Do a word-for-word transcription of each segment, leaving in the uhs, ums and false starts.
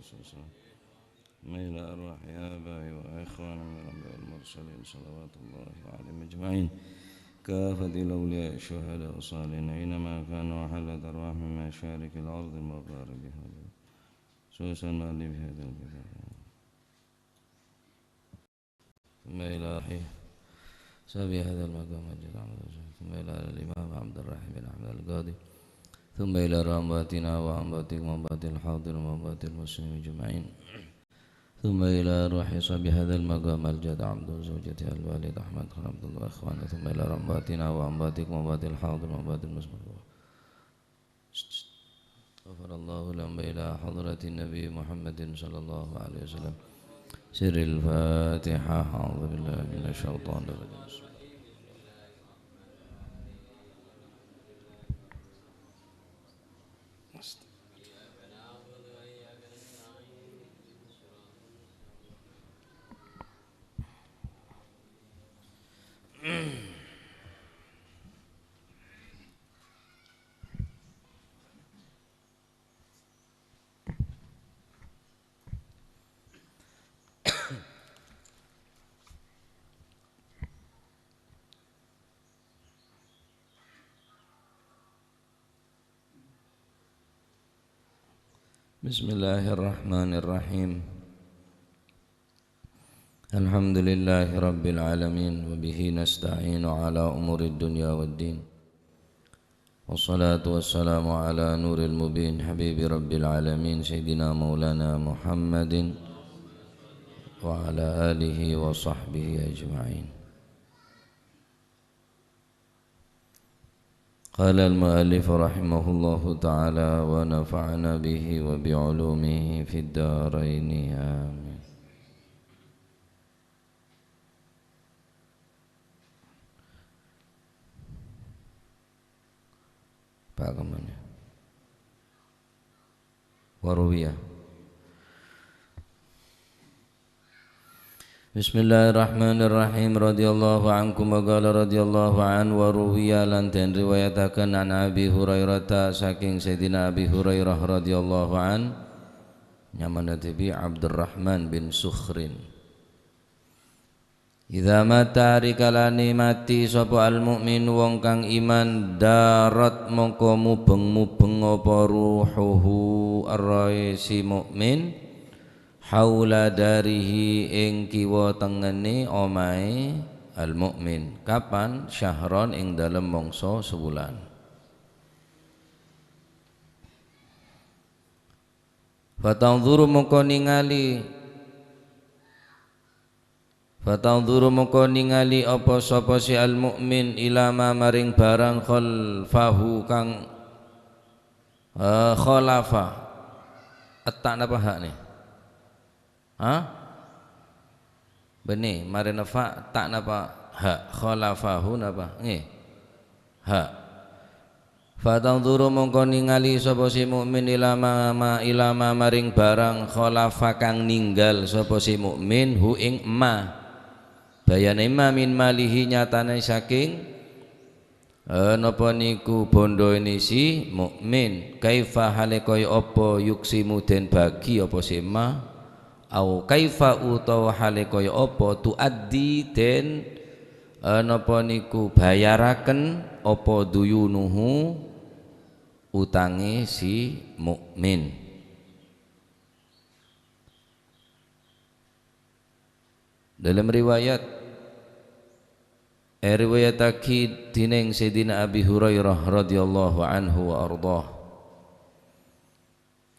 ثم إلى أرواح آبائنا وإخواننا الأنبياء والمرسلين صلوات الله عليهم أجمعين، كافة الأولياء الشهداء الصالحين أينما كانوا، وحلت أرواحهم من مشارق الأرض ومغاربها، خصوصا مؤلف هذا الكتاب. ثم إلى أرواح صاحب هذا المقام الجليل، ثم إلى الإمام عبد الرحيم بن أحمد القاضي، ثم إلى أرواح أمواتنا وأمواتكم وأموات الحاضر وأموات المسلمين أجمعين. ثم إلى أرواح صاحب هذا المقام الجد عبد وزوجته الوالد أحمد خان عبد الله وإخوانه، ثم إلى أرواح أمواتنا وأمواتكم وأموات الحاضر وأموات المسلمين. غفر الله لهم، إلى حضرة النبي محمد صلى الله عليه وسلم. سر الفاتحة. أعوذ بالله من الشيطان الرجيم. بسم الله الرحمن الرحيم. الحمد لله رب العالمين، وبه نستعين على أمور الدنيا والدين. والصلاة والسلام على نور المبين، حبيب رب العالمين، سيدنا مولانا محمد وعلى آله وصحبه أجمعين. قال المؤلف رحمه الله تعالى ونفعنا به وبعلومه في الدارين، آمين. Apa kemana? Waruwiya. Bismillahirrahmanirrahim. Radhiyallahu ankum wa qala radhiyallahu an, wa ruwiya, lan den riwayataken, an Abi Hurairah, saking Sayyidina Abi Hurairah radhiyallahu an, nyamana dhibi' Abdurrahman bin Sukhrin. Idza mata, rikalane mati sapa al-mu'min, wong kang iman, darat, mongko mubeng-mubeng apa ruhuhu, errohe si mukmin, haula darihi, ing kiwa tengene omahe al-mu'min. Kapan? Syahron, ing dalem mangsa sawulan. Fatanzuru mongko ningali, fatanzuru mongko ningali apa sapa si al-mu'min, ila ma maring barang khalfahu kang, eh, khalafa. Etta' napa ha' ne? Ha? Benne, marena fa, ta' napa ha? Khalafahu napa? Nggih. Ha. Fatanzuru mongko ningali sapa si mukmin ila ma, ma, ila ma maring barang khalafa kang ninggal sapa si mukmin hu ing ma. Bayane ma min malihi nyatane saking Eh, napa niku bondone si mukmin? Kaifa, hale kaya apa, yuksimu den bagi apa si ma? Au kaifa, utawa hale kaya apa, tuaddi den, eh, napa niku bayaraken apa duyunuhu, utange si mukmin? Dalam riwayat, eh, riwayatagi dening Sayyidina Abi Hurairah radhiyallahu anhu wa ardhah.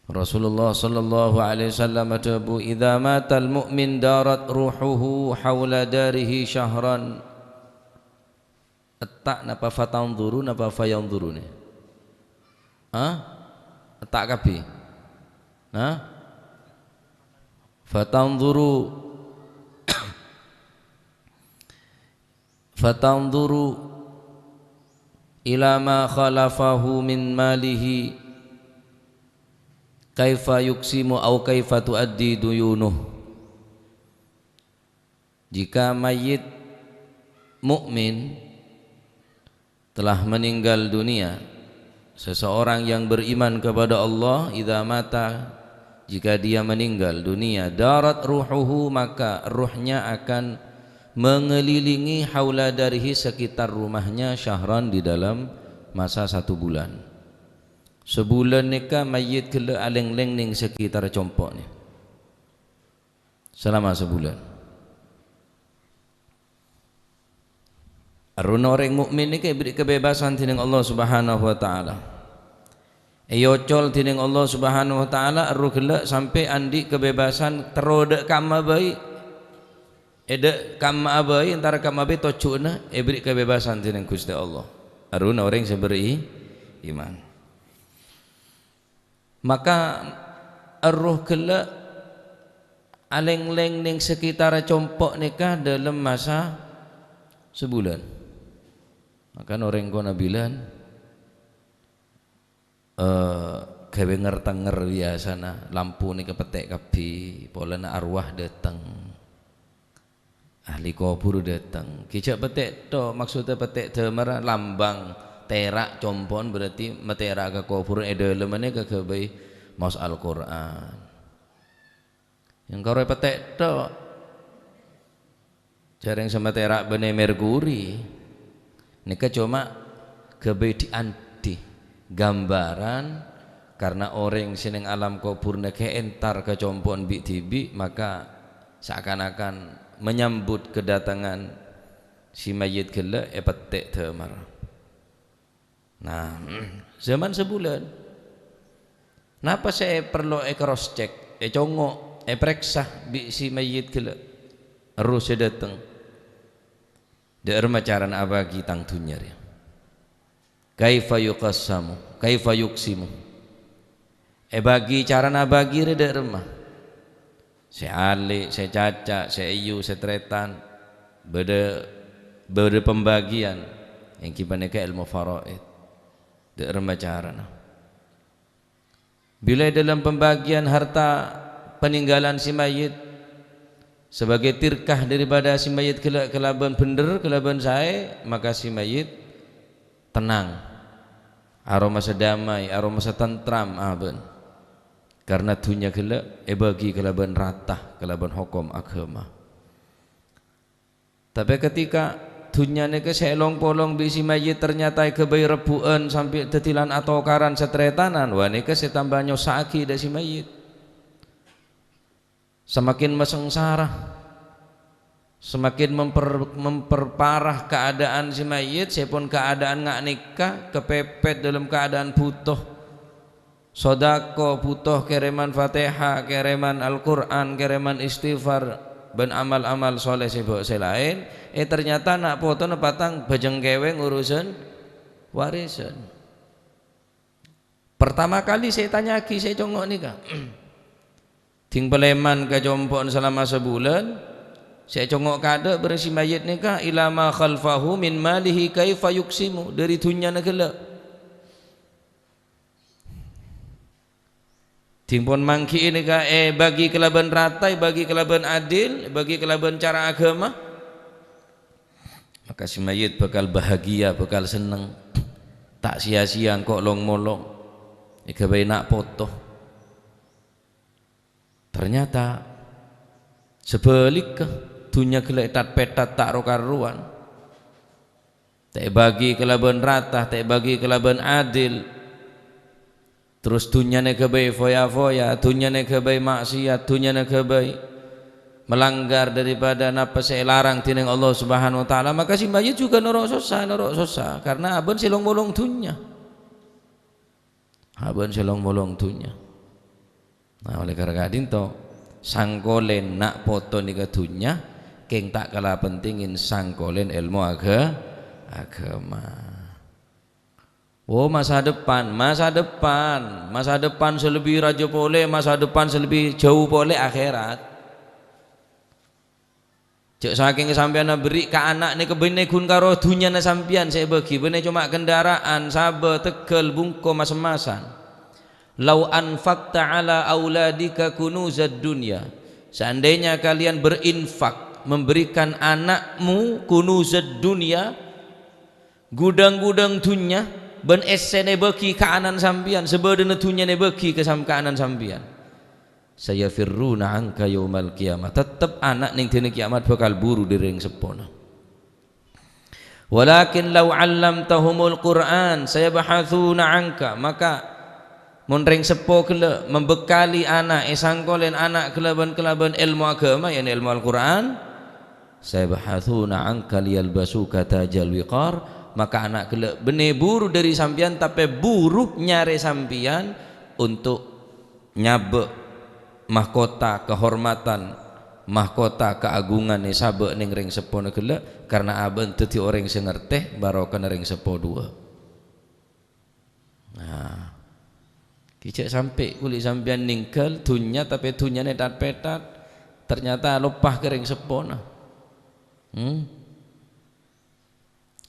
Rasulullah sallallahu alaihi wasallam adhabu, "Idza matal mu'min darat ruhuhu haula darihi syahran." Etta' napa fatanzuru napa fayanzuru ne? Ha? Etta' kabbi. Ha? Fatanzuru, fatanzuru ila ma khalafahu min malihi, kaifa yuksimu au kaifa tuaddi duyunuh. Jika mayit mukmin telah meninggal dunia, seseorang yang beriman kepada Allah, idza mata, Jika dia meninggal dunia, darat ruhuhu, maka ruhnya akan mengelilingi haula darihi, sekitar rumahnya, syahran, di dalam masa satu bulan. Sabulân nèka mayyit ghellâ' alènglèng neng sekitar compo'na. Selama sebulan. Erruna orèng mukmin nèka èberri' kebebasan dening Allah Subhanahu wa Ta'ala. Èocol dening Allah Subhanahu wa Ta'ala, erru ghellâ' sampè' andi' kebebasan terro dâ' kamma bhâi. È dâ' kamma bhâi, entara kamma bhâi tojjhuwânna èberri' kebebasan dening Ghustè Allah. Erruna orèng sè beriman. Maka erru ghellâ' alènglèng neng sekitar compo' nèka dâlem masa sabulân. Maka orèng kona bilân, eh, ghâbây nger-tènger biyasana, lampu nèka pettè' kabbhi, polana arwah dâteng. Ahli kobhur dâteng. Ghi' jhâ' pettè' tho, maksoddhâ pettè' dâmar lambang tèra' compo'na, berarti matèra' ka kobhur, è dâlemma nèka ghâbây maos Al-Qur'an. Yang karo pettè' tho. Jhâreng sè matèra' bânnè merkuri. Nèka coma ghâbây dhi-andhi gambaran karna orèng sè neng alam kobhurna ghi' entar ka compo'na bi'-dhibi', maka seakan-akan menyambut kedatangan si mayyit ghellâ' èpettè' dâmar. Nah, zaman sabulân. Napa sè parlo è-cross check, ècongo', èparèksa bi' si mayyit ghellâ'? Erru sè dâteng. Dâ'remma carana abâgi tang dhunnya rèya? Kaifa yuqassamu? Kaifa yuqsimu? Èbâgi, carana abâgi rè dâ'remma? Sè alè', sè caca', sè èyu, sè tarètan, bâdâ, bâdâ pembagian, èngghi panèka èlmo faraid. Dâ'remma carana? Bilâ è dâlem pembagian harta peninggalan si mayyit, sebagai tirkah daripada si mayyit ghellâ' kalabân bhendher, kalabân saè, maka si mayyit tennang, aromasa damai, aromasa tentram abân. Karna dhunnya ghellâ' èbâgi kalabân rata, kalabân hokom aghâma. Tapè ketika dhunnya nèka sè èlong-polong bi' si mayyit ternyata èghâbây rebbhu'ân sampè' dhâddhi lan atokaran satarètanan, wah, nèka sè tamba nyossa'aghi dâ' si mayyit. Semakin masengsara, semakin memper-, memperparah keadaan si mayyit, sè pon keadaan nga' nèka, kepepet dalam keadaan butuh. Sodako, butuh kèrèman Fatihah, kèrèman Al-Qur'an, kèrèman istighfar, bân amal-amal sholeh sè bâ-, sè laèn, eh, ternyata na' potona patang bhâjâng kèwèng urusan warisan. Pertama kali sè ètanya'aghi sè congo' nèka, ding palèman ka compo'na salama sabulân, sè congo' kaadâ' bâreng si mayyit nèka, "Ila ma khalfahu min malihi kaifa yuqsimu?" Dâri dhunnyana ghellâ'. Ding pon mangghi'i nèka èbâgi kalabân rata, èbâgi kalabân adil, èbâgi kalabân cara aghâma. Maka si mayyit bhâkal bahagia, bhâkal senneng. Ta' sia-sia engko' long-molong èghâbây na' poto. Ternyata sabhâligghâ, dhunnya ghellâ' ètat-pètat ta' ro-karowan. Ta' èbâgi kalabân rata, ta' èbâgi kalabân adil. Terros dhunnyana èghâbây foya-foya, dhunnyana èghâbây ma'siyat, dhunnyana èghâbây melanggar daripada napa sè èlarang dhinèng Allah Subhanahu wa Ta'ala, maka si mayyit jhughân noro' sossa, noro' sossa, karna abân sè long-molong dhunnya. Abân sè long-molong dhunnya. Nah, oleh karena ka'dhinto, sangkolèn na' poto nèka dhunnya, kèng ta' kala pentingin sangkolèn èlmo agha-, aghâma. Oh, masa depan, masa depan, masa depan sè lebbi rajâ polè, masa depan sè lebbi jhâu polè, akhèrat. Jhâ' sakèng sampèyan aberri' ka ana' nèka bânnè ghun karo dhunnyana sampèyan sè èbâgi, bânnè coma kendaraan, sabâ, tegghâl, bungko, mas-emasan. "Lau anfaqta ala auladika kunuzad dunya." Seandainya kalian berinfak, memberikan anakmu kunuzad dunya, gudhâng-gudhâng dhunnya, bân èssèna èbâgi ka ana'na sampèyan, sabâdhâna dhunnyana èbâgi ka sam-, ka ana'na sampèyan. "Sayafirruna anka yaumal qiyamah." Tettep ana' neng dina kiamat bakal buru dhâri rèng seppona. "Walakin law 'allamtahumul Qur'an, sayabhatsuna anka." Maka, mon rèng seppo ghellâ' membekali ana' èsangkolèn ana' kalabân, kalabân èlmo aghâma, ya'ni èlmo Al-Qur'an, "sayabhatsuna anka liyalbasuka tajal wiqar," maka ana' ghellâ' bânnè buru dhâri sampèyan, tapè buru nyarè sampèyan untuk nyabâ' mahkota kahormatan, mahkota kaagungan èsabâ' neng rèng seppona ghellâ', karna abâ'na dhâddhi orèng sè ngartè barokana rèng seppo duwâ'. Nah, ghi' jhâ' sampè' kulâ sampèyan nèngghâl dhunnya, tapè dhunnyana ètat-pètat, ternyata loppa ka rèng seppona. Hmm?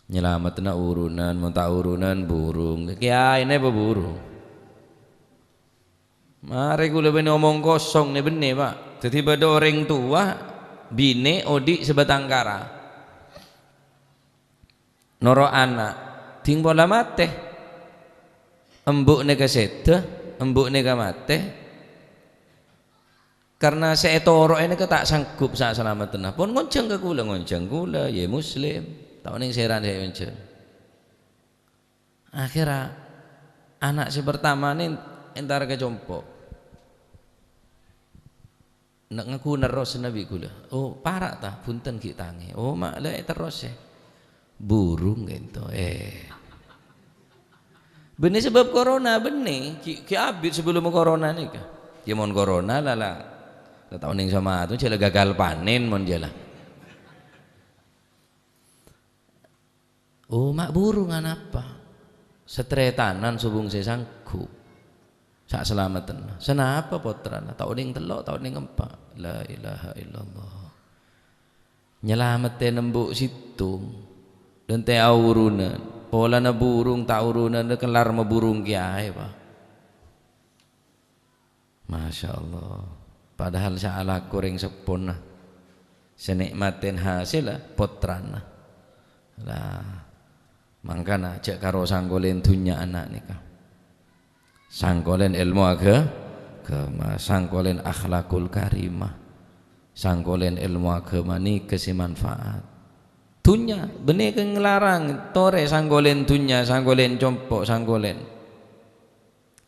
Nyalameddhâ urunan, mon ta' urunan, burung. Kèyaèna apa burung? Marè kulâ bânnè omong kosong nè bânnè, Pa'. Dhâddhi bâdâ orèng towa, binè' odi' sabatang kara. Noro' ana', dhing pola matè. Embu' nèka sèdhâ, embu' nèka matè. Karna sè ètoro'è nèka ta' sanggup sa-, salameddhâ. Pon ngonjhâng ka kulâ, ngonjhâng kulâ, yâ Muslim. Ta' onèng sèran sè èonjhâng. Akhèrra ana' sè pertama nè entar ka compo'. Nè-, ngaku nerrosana bi' kulâ. "Oh, para' ta? Bhunten ghi' tangè." "Oh, ma' la èterrosè." "Burung ghânto." Eh. Bânnè sabâb corona, bânnè. Ghi', ghi' abit sabellumma corona nèka. Yâ mon corona la, la. La ta' onèng sè mato, jhâ' la gagal panèn mon jhâ' la. Oh, ma' burung anapa? Sataretanan sobung sè sanggup. Sa-, salameddhâ. Sanapa pottrana? Ta' onèng tello', ta' onèng empa'. La ilaha illallah. Nyalameddhâ embu' sèttong. Dhân ta' aurunan. Polana burung ta' aurunan, kellar maburung kèyaè, Pa'. Masya Allah. Padahal sè alako rèng seppona. Sè nè'matè hasèlla pottrana. Lah, mangkana jhâ' karo sangkolèn dhunnya ana' nèka. Sangkolèn èlmo agâ-, agâma, sangkolèn akhlakul karimah. Sangkolèn èlmo agâma nèka sè manfaat. Dhunnya, bânnè kè nglarang, torè sangkolèn dhunnya, sangkolèn compo', sangkolèn.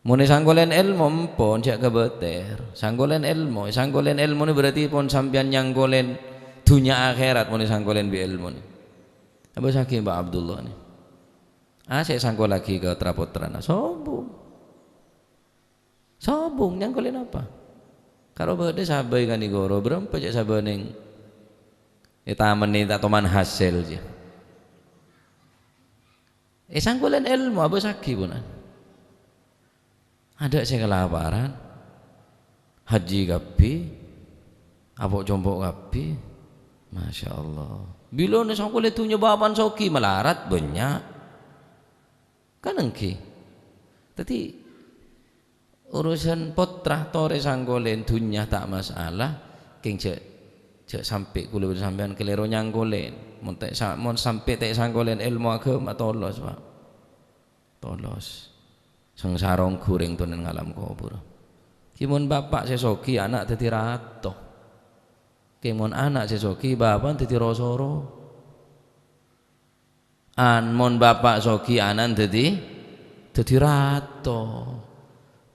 Mon è sangkolèn èlmo, empon, jhâ' kabâtèr. Sangkolèn èlmo, sangkolèn èlmo nè berarti pon sampèyan nyangkolèn dhunnya akhèrat mon è sangkolèn bi' èlmo nè. Abâsaghi Mbah Abdullah nè. Ah, sè sangkollaghi ka tra-pottrana, sobung. Sobung, nyangkolèn apa? Karo bâdâ sabâ è Kanigoro, bârâmpa jhâ' sabâ nèng è taman nè ta' toman hasèl jiyâ. È sangkolèn èlmo, abâsaghi, ponan. Adâ' sè kalaparan. Haji kabbhi. Apo' compo' kabbhi. Masya Allah. Bilâ nè sangkolèn dhunnya bâpa'na soghi malarat, bânnya'. Kan èngghi. Dhâddhi, urusan pottra torè sangkolèn dhunnya ta' masalah, kèng jhâ', jhâ' sampè' kulâ bân sampèyan kalèro nyangkolèn. Mon ta' sa-, mon sampè' ta' sangkolèn èlmo aghâma, tolos, Pa'. Tolos. Sangsara ongghu rèng tonèn ngalam kobhur. Ghi mon bapa' sè soghi ana' dhâddhi rato. Ghi mon ana' sè soghi bapa'na dhâddhi ro-soro. An-, mon bapa' soghi ana'na dhâddhi, dhâddhi rato.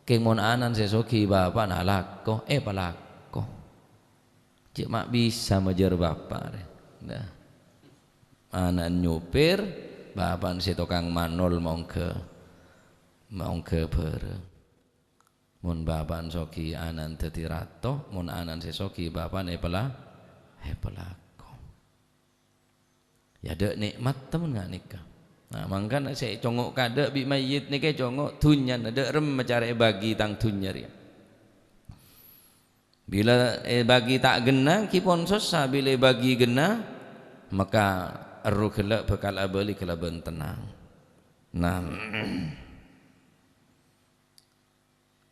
Ghi mon ana'na sè soghi bapa'na alako, èpalako. Cè' ma' bisa majâr bapa' rè. Nah. Ana'na nyopir, bapa'na sè tokang manol maongghâ, maongghâ bârâng. Mon bapa'na soghi ana'na dhâddhi rato, mon ana'na sè soghi bapa'na èpala-, èpalako. Yâ, dâ' nè'mat temen nga' nèka. Nah, mangkana sè ècongo' kadâ' bi' mayyit nèka ècongo' dhunnyana, dâ' remma cara èbâgi tang dhunnya rèya. Bilâ èbâgi ta' ghenna, ghi pon sossa, bilâ èbâgi ghenna, maka erroh ghellâ' bhâkal abâli kalabân tennang. Nah,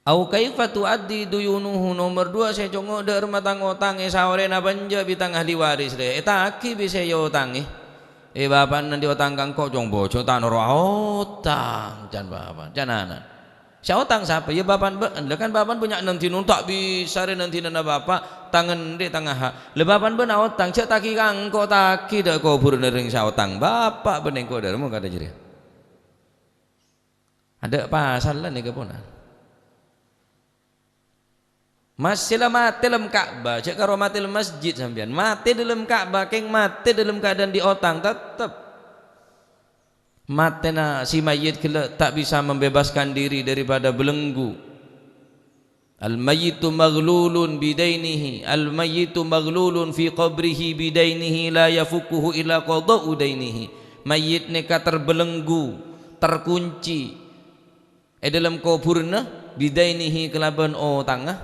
Au kaifa tuaddi duyunuhu, nomer duwâ' sè ècongo' dâ' remma tang otang è saorèna bânjâ' bi' tang ahli waris rè. Èta'aghi bi' sè èotangè. "È, bapa'na andi' otang ka engko', cong bojhung ta' noro' aotang," can bapa', can ana'. Sè otang sapa? Ya, bapa'na bâ'na. Lah, kan bapa'na bânnya' nandhinana, ta' bisa rè nandhinana bapa', tang andi' tang aha. Lah, bapa'na bâ'na otang, jhâ' tagi ka engko', tagi dâ' kobhurânna rèng sè otang. Bapa' bân engko' dâ' remma kadhâ' jârèya. Adâ' pasalla nèka ponan. Masè la matè lem Ka'bah, jhâ' karo matè lem masjid sampèyan. Matè dâlem Ka'bah, kèng matè dâlem keadaan andi' otang, tettep. Matèna si mayyit ghellâ' ta' bisa membebaskan diri daripada belenggu. "Al-mayyitu maghlulun bidainihi, al-mayyitu maghlulun fi qabrihi bidainihi la yafukkuhu illa qada'u dainihi." Mayyit nèka terbelenggu, terkunci è dâlem kobhurânna, bidainihi, kalabân otangnga,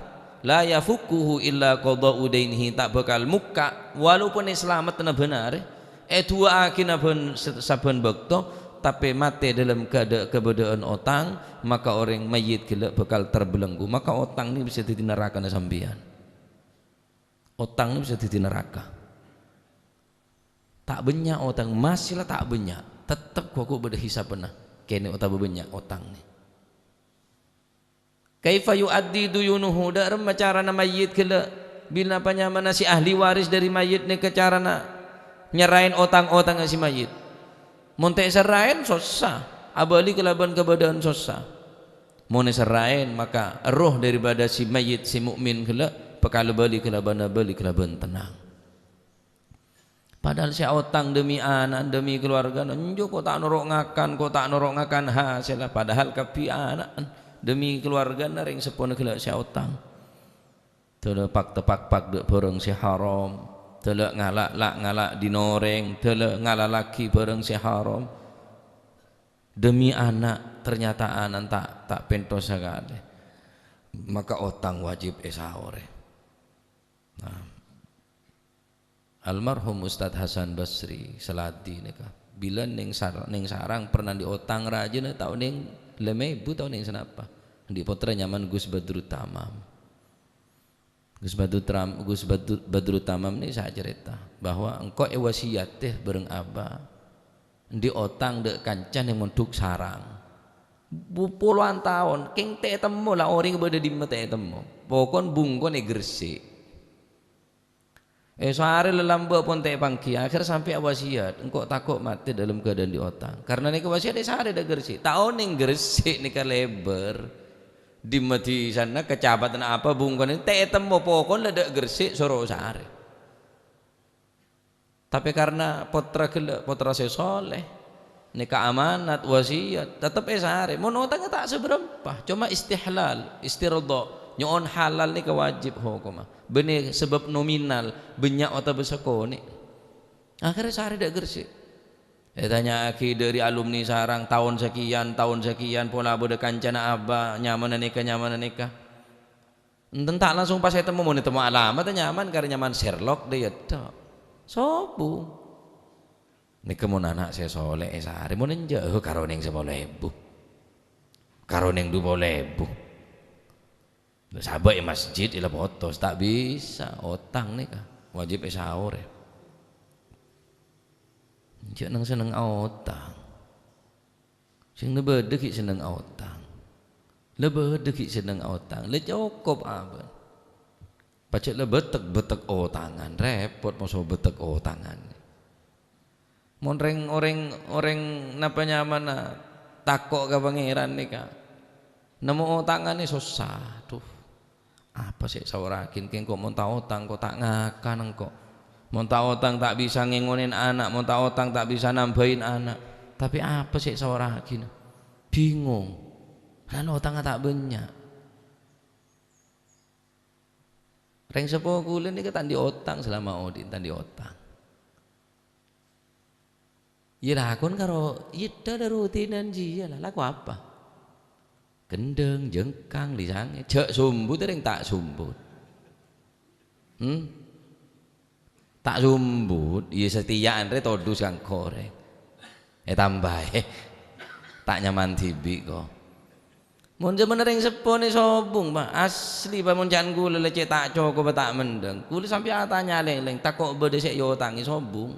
la yafukkuhu illa qada'u dainihi, ta' bhâkal mokka', walaupun èsalamettana bân arè, èdu'aaghi bân sa-, sabbhân bâkto, tapè matè dâlem kaadâ-, kabâdâ'ân otang, maka orèng mayyit ghellâ' bhâkal terbelenggu. Maka otang nèka bisa dhâddhi narakana sampèyan. Otang nèka bisa dhâddhi naraka. Ta' bânnya' otang, masè la ta' bânnya', tettep koko bâdâ hisabbhânna, kènè' otabâ bânnya' otang nèka. "Kaifa yu'addi duyunahu?" Dâ' remma carana mayyit ghellâ', bilâ apa nyamana si ahli waris dâri mayyit nèka carana nyerraè otang-otangnga si mayyit? Mon ta' èserraè, sossa, abâli kalabân kabâdâ'ân sossa. Mon èserraè, maka erroh daripada si mayyit si mukmin ghellâ' bhâkal abâli kalabân, abâli kalabân tennang. Padahal sè aotang demi ana', demi keluargana, enjâ' ko' ta' noro' ngakan, ko' ta' noro' ngakan hasèlla, padahal kabbhi ana'na demi keluargana rèng seppona ghellâ' sè aotang. Dâlâ pakte-pakpak dâ' bhârâng sè haram, dâlâ ngala' la' ngala' dhin orèng, dâlâ ngalalaghi bhârâng sè haram. Demi ana', ternyata ana'na ta', ta' pènto sakalè. Maka otang wajib èsaorè. Nah. Almarhum Ustadz Hasan Basri, Seladi nèka, bilân neng sar-, neng sarang pernah andi' otang rajâna ta' onèng lèma èbu ta' onèng sanapa. Andi' pottra nyamana Gus Badrut Tamam. Gus Badrut Ram-, Gus Badrut, Badrut Tamam nèka sè acarèta bahwa engko' èwasiyatè bhâreng abâ'. Andi' otang dâ' kanca neng mondhuk sarang. Bu-, polowan taon, kèng ta' ètemmo la orèng bâdâ dimma ta' ètemmo. Pokon bungkona è Gresik. È, sarè lalambâ' pon ta' èpangghi, akhèr sampè' awasiyat, engko' tako' matè dâlem keadaan andi' otang. Karna nèka wasiyat èsarè dâ' Gresik. Ta' onèng Gresik nèka lèbâr. Dimma dhisana, kecamatan apa, bungkona ta' ètemmo, pokon la dâ' Gresik soro sarè. Tapè karna pottra ghellâ', pottra sè soleh, nèka amanat, wasiyat, tettep èsarè. Mon otangnga ta' sabârâmpa, coma istihlal, istirda, nyo'on halal nèka wajib hokomma. Bânnè sabâb nominal, bânnya' otabâ sakonè'. Akhèrra sarè dâ' Gresik. Ètanya'aghi dâri alumni sarang, taon sakèyan, taon sakèyan, pola bâdâ kancana abâ', nyamana nèka, nyamana nèka. Enten ta' langsung pas ètemmo, mon ètemmo alamatta nyaman, karè nyaman Sherlock dâ' iyâ tok. Sobung. Nèka mon ana' sè soleh èsarè, mon enjâ', oh, karo neng sapolo èbu. Karo neng dupolo èbu. Sabâ' è masjid, ella potos, ta' bisa. Otang nèka, wajib èsaorè. Jhâ' neng-senneng aotang. Sè la bâdâ ghi' senneng aotang. La bâdâ ghi' senneng aotang. La cokop abâ'. Pajhât la bâtek-bâtek otangan, rèpot moso bâtek otangan. Mon rèng-, orèng, orèng napa nyamana tako' ka Pangèran nèka, nemmo otangan nèka sossa. Duh. Apa sè èsaorraghi, kèng ko' mon ta' otang, ko' ta' ngakan engko'. Mon ta' otang, ta' bisa ngèngonè ana', mon ta' otang, ta' bisa nambâi ana'. Tapè apa sè èsaorraghi? Bingung. Karna otangnga ta' bânnya'. Rèng seppo kaulâ nèka ta' andi' otang, salama odi' ta' andi' otang. Iyâ, lakon karo, iyâ, dâ' rutinan jiyâ la, lako apa? Kendhâng, jengkang, lisangè. Jhâ' sombut, rèng ta' sombut. Hmm? Ta' sombut, iyâ, satèya anrè todus ka engko' rèng. Ètambâi. Ta' nyaman dhibi' ko'. Mon jhâman rèng seppo nèka sobung, Pa'. Asli, Pa', mon ca'na kaulâ la cè' ta' cokop, ta' mendhâng. Kaulâ sampè' atanya lèng-lèng, tako' bâdâ sè èotangè, sobung.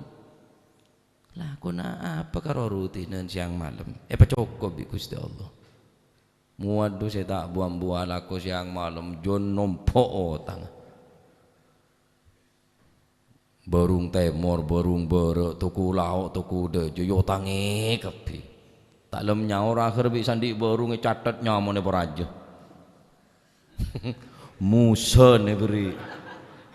Lakona apa karo rutinan sèyang malem? Èpacokop bi' Ghustè Allah. Waduh, sè ta' bu-ambu alako sèyang malem, jhân nompo' otang. Bârung tèmor, bârung bârâ', tokoh lao', tokoh dâjâ, èotangè kabbhi. Ta' lem nyaor, akhèr bi' sandhi' bârung ècatet nyamana paraja. Musân èberri'.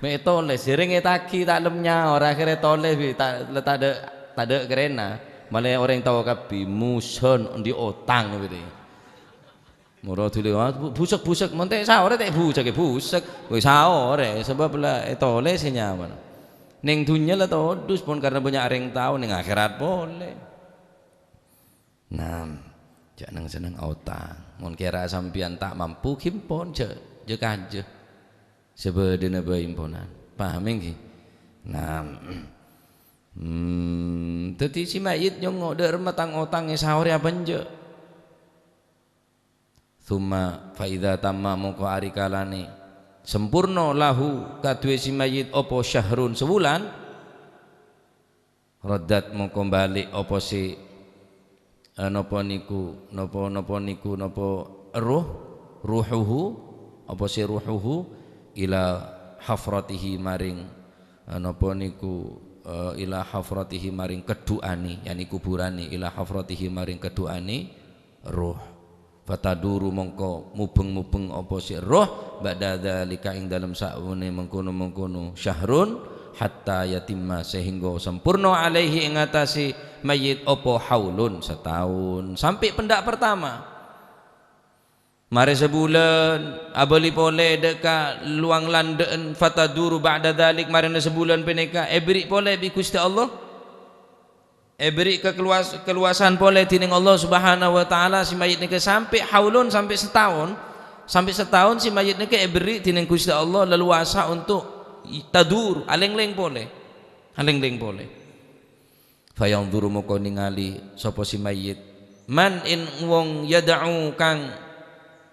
Mè' ètolès, sèrèng ètagi ta' lem nyaor, akhèr ètolès bi' ta-, tadâ', tadâ' kèrèna. Malè orèng tao kabbhi, musân andi' otang èberri'. Moro dulèwat, bu-, busek-busek, mon ta' saorè ta' busek, ya busek. Wis saorè, sabâb la ètolès sè nyamana. Neng dhunnya la todus, pon karna bânnya' orèng tao, neng akhèrat polè. Nam, jhâ' neng-senneng aotang. Mon kèra sampèyan ta' mampu, ghi empon, jhâ', jhâ' kajâ. Sabâdâna bhâi emponan. Paham, ènggi? Nam. Hmm, dhâddhi sè mayyit nyongngo', "Dâ' remma tang otang èsaorè apa enjâ'?" Tsumma fa idza tamma, mongko arikalane sampurna lahu kaduwe si mayit apa syahrun, sawulan, raddat, mongko bali apa si, eh, napa niku, napa, napa niku, napa ruh, ruhuhu, apa si ruhuhu, ila hafratihi, maring, eh, napa niku, eh, ila hafratihi, maring keddhu'ane, yani kuburane, ila hafratihi, maring keddhu'ane ruh. Fataduru, mongko mubeng-mubeng apa si roh, ba'da dzalika, ing dalem saone mengkono-mengkono, syahrun, hatta yatimma, sehingga sempurna, alaihi, ing atase mayit, apa haulun, setahun, sampai pendak pertama. Mare sebulan, abali pole deka luang landa'an, fataduru ba'da dzalik, marena sebulan peneka eberi pole bi Gusti Allah. Èberri' kakalowasa'an polè dhinèng Allah Subhanahu wa Ta'ala, si mayit nèka sampè' haulun, sampè' sataon. Sampè' sataon si mayit nèka èberri' dhinèng Ghustè Allah leluwasa onto' tadur, alènglèng polè. Alènglèng polè. Fayanzuru, moko nèngalè sapa si mayit. Man, in wong, yad'u, kang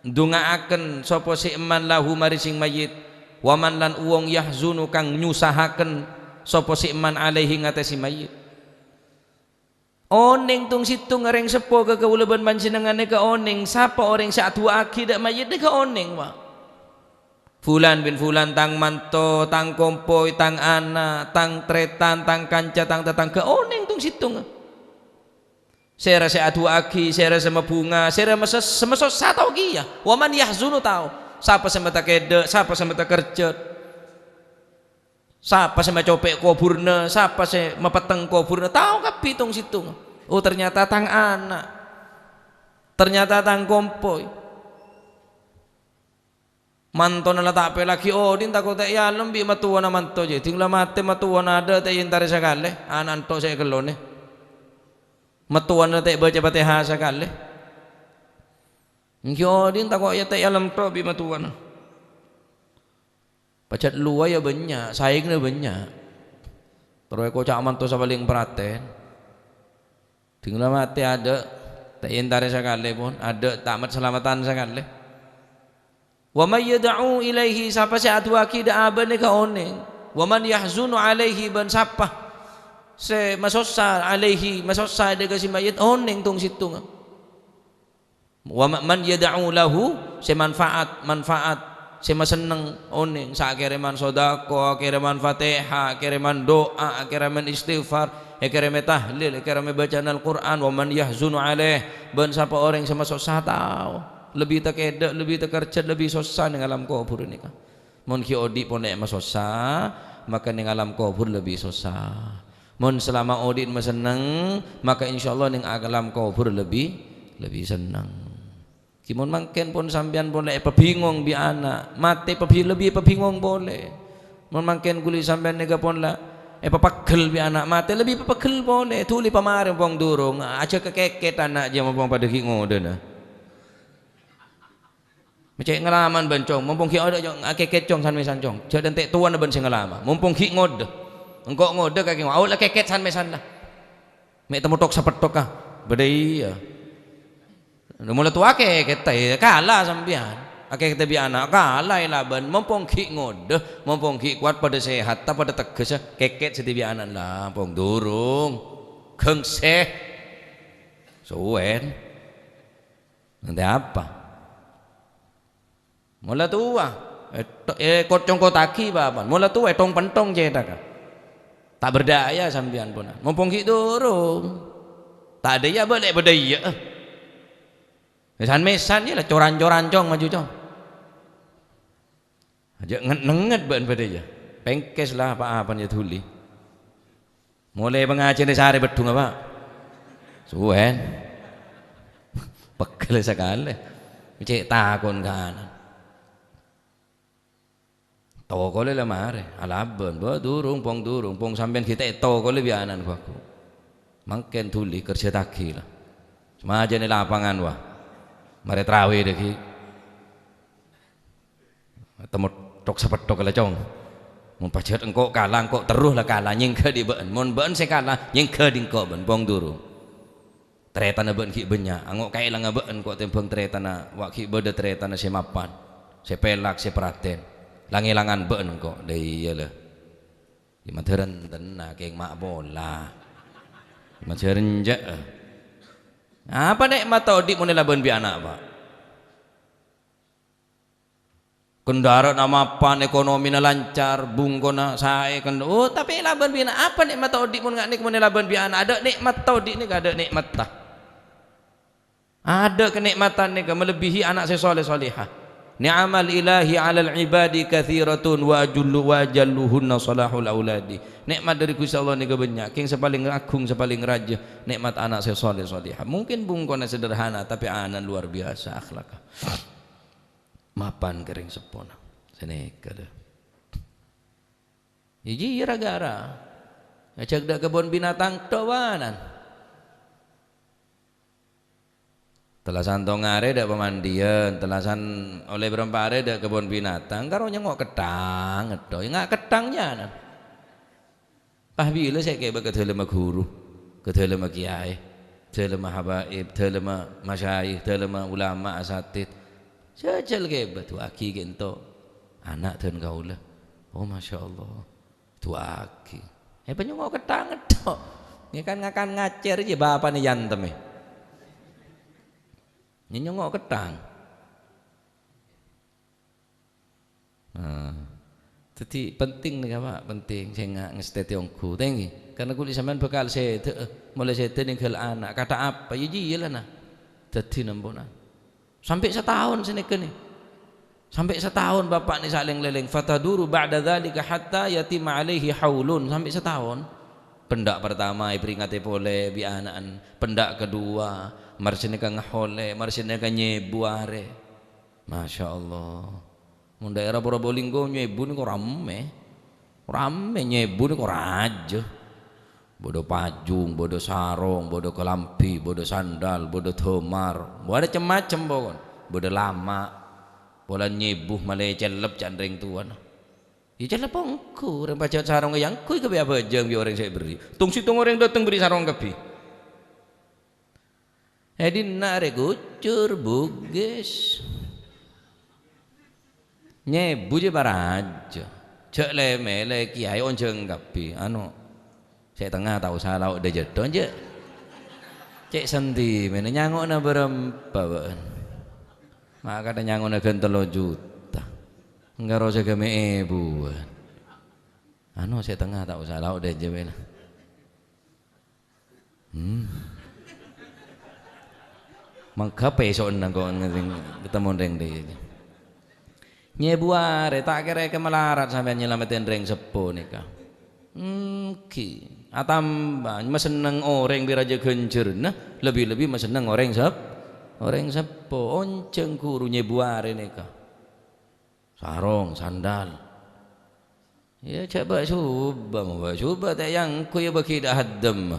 ndonga'aken sapa si man lahu marè sing mayit. Wa man, lan wong, yahzunu, kang nyusahaken sapa si man alaihi, ngatè si mayit. Onèng tong-settong orèng seppo ka kaulâ bân panjhennengngan nèka onèng sapa orèng sè adu'aaghi dâ' mayit nèka onèng, wa. Fulan bin fulan, tang manto, tang kompoy, tang ana', tang tarètan, tang kanca, tang tatangghâ, onèng tong-settongnga. Sèra sè adu'aaghi, sèra sè mabhunga, sèra mese-, sè masossa tao kèya. Wa man yahzunu tao. Sapa sè matakedda', sapa sè matakerjhât. Sapa sè macopè' koburna, sapa sè mapetteng koburna, tao kabbhi tong-settong. Oh, ternyata tang ana'. Ternyata tang kompoy. Mantona la ta' pèlaghi odhi', tako' ta' èalem bi' mattowana manto, jhâ' dhing la matè mattowana adâ' ta' èentarè sakalè, ana' ento' sè èkellonè. Mattowana ta' èbâca Fatèha sakalè. Èngghi odhi' tako' ya ta' èalem to' bi' mattowana. Pajhât luwâ ya bânnya', saèngna bânnya'. Terro èkoca' manto sapalèng pratèn. Dhing la matè adâ', ta' èentarè sakalè pon, adâ' ta' mat-salameddhân sakalè. Wa may yad'u ilaihi, sapa sè adu'aaghi dâ' abâ' nèka onèng. Wa man yahzunu alaihi, bân sapa sè masossa alaihi, masossa dâ' ka si mayit, onèng tong-settongnga. Wa ma-, man yad'u lahu, sè manfaat, manfaat, sè masenneng, onèng, sakèrèman sodako, akèrèman Fatèha, akèrèman du'a, akèrèman istighfar, èkèrèmè tahlil, èkèrèmè bacaan Al-Qur'an, wa man yahzunu alaih, bân sapa orèng sè masossa tao, lebbi takedda', lebbi takerjhât, lebbi sossa neng alam kobhur nèka. Mon ghi' odhi' pon masossa, maka neng alam kobhur lebbi sossa. Mon salama odhi' masenneng, maka insyaallah neng alam kobhur lebbi, lebbi senneng. Ghi' mon mangkèn pon sampèyan polè èpabingong bi' ana', matè pabi-, lebbi èpabingong polè. Mon mangkèn ghuli sampèyan nèka pon la èpapeggel bi' ana', matè lebbi èpapeggel polè. Dhuli pamarè pon durung, ajâ kakèkèt ana' jâ' mon pon padâ ghi' ngodâna. Mè' cè' ngalaman bân, Cong. Mompong ghi' odhi', Cong, akèkèt, Cong, san-mèsan, Cong. Jhâ' dântè' towana bân sè ngalama. Mompong ghi' ngodâ. Engko' ngodâ kakè ngo-, aolla kèkèt san-mèsan, la. Mè' temmo thok-sapetthok, ka. Bâdâ iyâ. Mola towa akèkèt, ta' iyâ, kala sampèyan. Akèkèt bi' ana', kala èlabân. Mompong ghi' ngodâ, mompong ghi' kowat, padâ sehat, ta' padâ teggessa, kèkèt sè dhibi' ana', la, pong durung. Ghângsè. Suwèn. Nanti apa? Mola towa, èto-, èkot-congkottaghi papan. Mola towa, ètong-pentong cèthagghâ. Ta' berdaya sampèyan, ponan. Mompong ghi' durung. Ta' dâ' iyâ bâli' bâdâ iyâ. San-mèsan iyâ la coran-coran, Cong, maju, Cong. Ajâ' nget-nenget bâ'na bâdâ iyâ. Pèngkès la pa-apan iyâ dhuli. Molaè pangajiân sarè bâddhungnga, Pa'. Suwèn. Pegghel sakalè. Cè' takon ka ana'. Tokolè la marè, alabân, bâ, durung, Pong, durung, Pong, sampèyan ghi' ta' ètokolè bi' ana'na ghu-lagghu. Mangkèn dhuli kerjâ taghi la. Samajân è lapangan, wa. Marè trawè dâggi'. Temmo thok-sapetthok la, Cong. Mon pajhât engko' kala, engko' terro la kala, nyèngghâ dhi' bâ'na. Mon bâ'na sè kala, nyèngghâ dhi' engko' bâ'na, Pong, durung. Tarètanna bâ'na ghi' bânnya', ango' kaèlangnga bâ'na ko' tèmbhâng tarètanna, wa' ghi' bâdâ tarètanna sè mapan, sè pèlak, sè parhatèn. Lang-èlangan bâ'na ko', la iyâ la. Yâ madhârân tenna, kèng ma' pola. Yâ madhârân jâ'. Apa nè'matta odi' mon èlabân bi' ana', Pa'? Kendara'anna mapan, ekonomina lancar, bungkona saè, ken-, oh, tapè èlabân bi' ana'. Apa nè'matta odi' mon nga' nèka mon èlabân bi' ana'? Adâ' nè'matta odi' nèka, adâ' nè'matta. Adâ' kanè'matan nèka malebbihi ana' sè soleh solehah. Ni'amal ilahi 'alal ibadi katsiratun wa ajullu, wa ajalluhunna salahul auladi. Nè'mat dâri Ghustè Allah nèka bânnya', kèng sè palèng aghung, sè palèng rajâ, nè'mat ana' sè soleh solehah. Mungkin bungkona sederhana, tapè ana' luar biasa akhlakka. Mapan ka rèng seppona. Sanèka, lho. Iyâ, iyâ, ra-ghârâ. Ngajhâk dâ' kebbhun binatang towanan. Tellasan tong arè dâ' pamandiyan, tellasan ollè bârâmpa arè dâ' kebbhun binatang, karo nyèngo' ketthang, ètto. Yâ, nga' ketthang nyana. Pas bilâ sè kèbâ ka dâlemma ghuru, ka dâlemma kèyaè, dâlemma habaib, dâlemma masyayikh, dâlemma ulama, asatid. Jhâjhâl kèbâ, du'aaghi kènto. Ana' dân kaulâ. Oh, masyaallah. Du'aaghi. Èpanyèngo' ketthang ètto. Ngakan-ngakan ngacèr jiyâ bapa'na èyantemmè. Nyèngo' ketthang. Nah, dhâddhi penting nèka, Pa', penting sènga' ngastètè ongghu. Tèngghi, karna kulâ sampèyan bhâkal sèdhâ'â, molaè sèdhâ nèngghâl ana', kata apa? Yâ jiyâ la, nah. Dhâddhi nemponan. Sampè' sataon sanèka nè. Sampè' sataon bapa'na salèng-lèlèng. Fataduru ba'da dzalika hatta yatimma alaihi haulun. Sampè' sataon. Pendhâk partama èparèngngaghi polè bi' ana'na. Pendhâk kedua, marè sanèka ngaholè, marè sanèka nyèbu arè. Masya Allah. Mon daerah Probolinggo nyèbu nèko rammè. Rammè nyèbu nèko rajâ. Bâdâ pajung, bâdâ sarong, bâdâ kalambhi, bâdâ sandal, bâdâ dhâmar. Bâdâ cem-macem pokon. Bâdâ lama'. Polana nyèbu malè cellep can rèng towana. Yâ cellep ongghu, rèng pajhât sarongnga yâ ongghu èkabbhi abhâjâng bi' orèng sè èberri'. Tong-settong orèng dâteng berri' sarong kabbhi. È dinna' arè kocor, Bugis. Nyèbu jiyâ parajâ. Jhâ' lè-mèlè kèyaè onjhâng kabbhi. Anu, sè tengnga ta' osa lao' dâjâ tho, jhâ'. Cè' sentimen, nyango'na bârâmpa bâ'na? Ma' kadhâng nyango'na ghân tello juta. Èngghi rosè ghâmè èbuwân. Anu, sè tengnga ta' osa lao' dâjâ bhâi la. Hmm. Mangghâ pèso'na ko' ngèdhing ketemon rèng dhiyâ. Nyèbu arè, ta' kèra èkamalarat sampèyan nyalameddhi rèng seppo nèka. Èngghi, atamba masenneng orèng bi' rajâ ghânjhârânna, lebbi-lebbi masenneng orèng sep-, orèng seppo. Onjhâng ghuru nyèbu arè nèka. Sarong, sandal. Yâ, jhâ' bâ'-sobâ', mon bâ'-sobâ' ta' èyangghuy yâ bâgi dâ' haddem.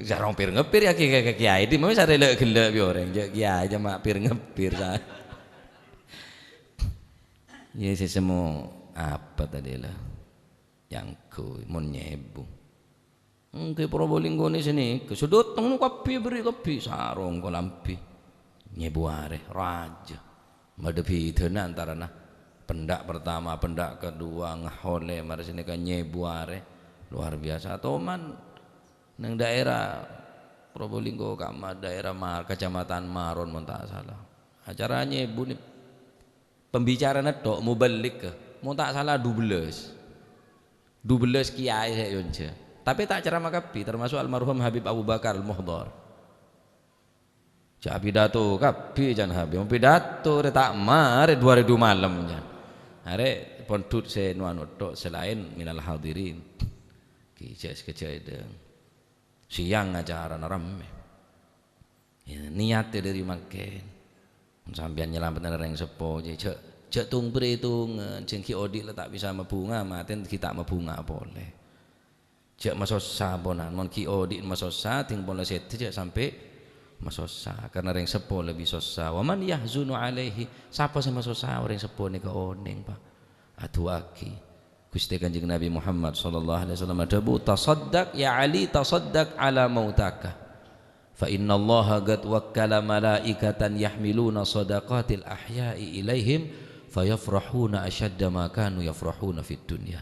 Sarong pir-ngepir yâ, kè-, kè-, kèyaè, dimma sarè lè'-ghellâ' bi' orèng, jhâ' kèyaè jhâ' ma' pir-ngepir, sa-, yâ, sè semmo apa tadi la? Èyangghuy, mon nyèbu. Èngghi Probolinggo nè sènè, sè dâteng kabbhi, èberri' kabbhi, sarong, kalambhi. Nyèbu arè, rajâ. Bâdâ bhidhâna antarana pendhâk pertama, pendhâk kedua, ngaholè, marè sènèka nyèbu arè. Luar biasa. Toman neng daerah Probolinggo, ka'emma daerah Mar-, Kecamatan Maron, mon ta' sala. Acara nyèbu nè, pembicarana tok, muballig, mon ta' sala dubellâs. Dubellâs kiyaè sè èyonjhâ. Tapè ta' ceramah kabbhi, termasuk almarhum Habib Abu Bakar Al-Muhdhar. Jhâ' pidato kabbhi can Habib. Pidato rè ta' marè du arè du malem can. Arè pondhut sè nu-anu tok, sè laèn minal hadirin. Ki jhâ' sakejjhâ' èdhâng. Sèyang acarana rammè. Ya, niyatè dhâri mangkèn. Sampèyan nyalamettana rèng seppo, jhâ', jhâ' tung-bâritungan, jhâ' ghi' odi' la ta' bisa mabhunga, matè ghi' ta' mabhunga polè. Jhâ' masossa ponan, mon ghi' odi' masossa, dhing pon la sèdhâ jhâ' sampè' masossa, karna rèng seppo lebbi sossa. "Wa man yahzunu alaihi?" Sapa sè masossa orèng seppo nèka onèng, Pak? Adu'aaghi. Ghustè Kanjeng Nabi Muhammad sallallahu alaihi wasallam adhâbu, "Tasaddaq ya Ali, tasaddaq ala mautaka. Fa innallaha qad wakkala malaikatan yahmiluna sadaqatil ahya'i ilaihim, fayafrahuna asyadda ma kanu yafrahuna fid dunya."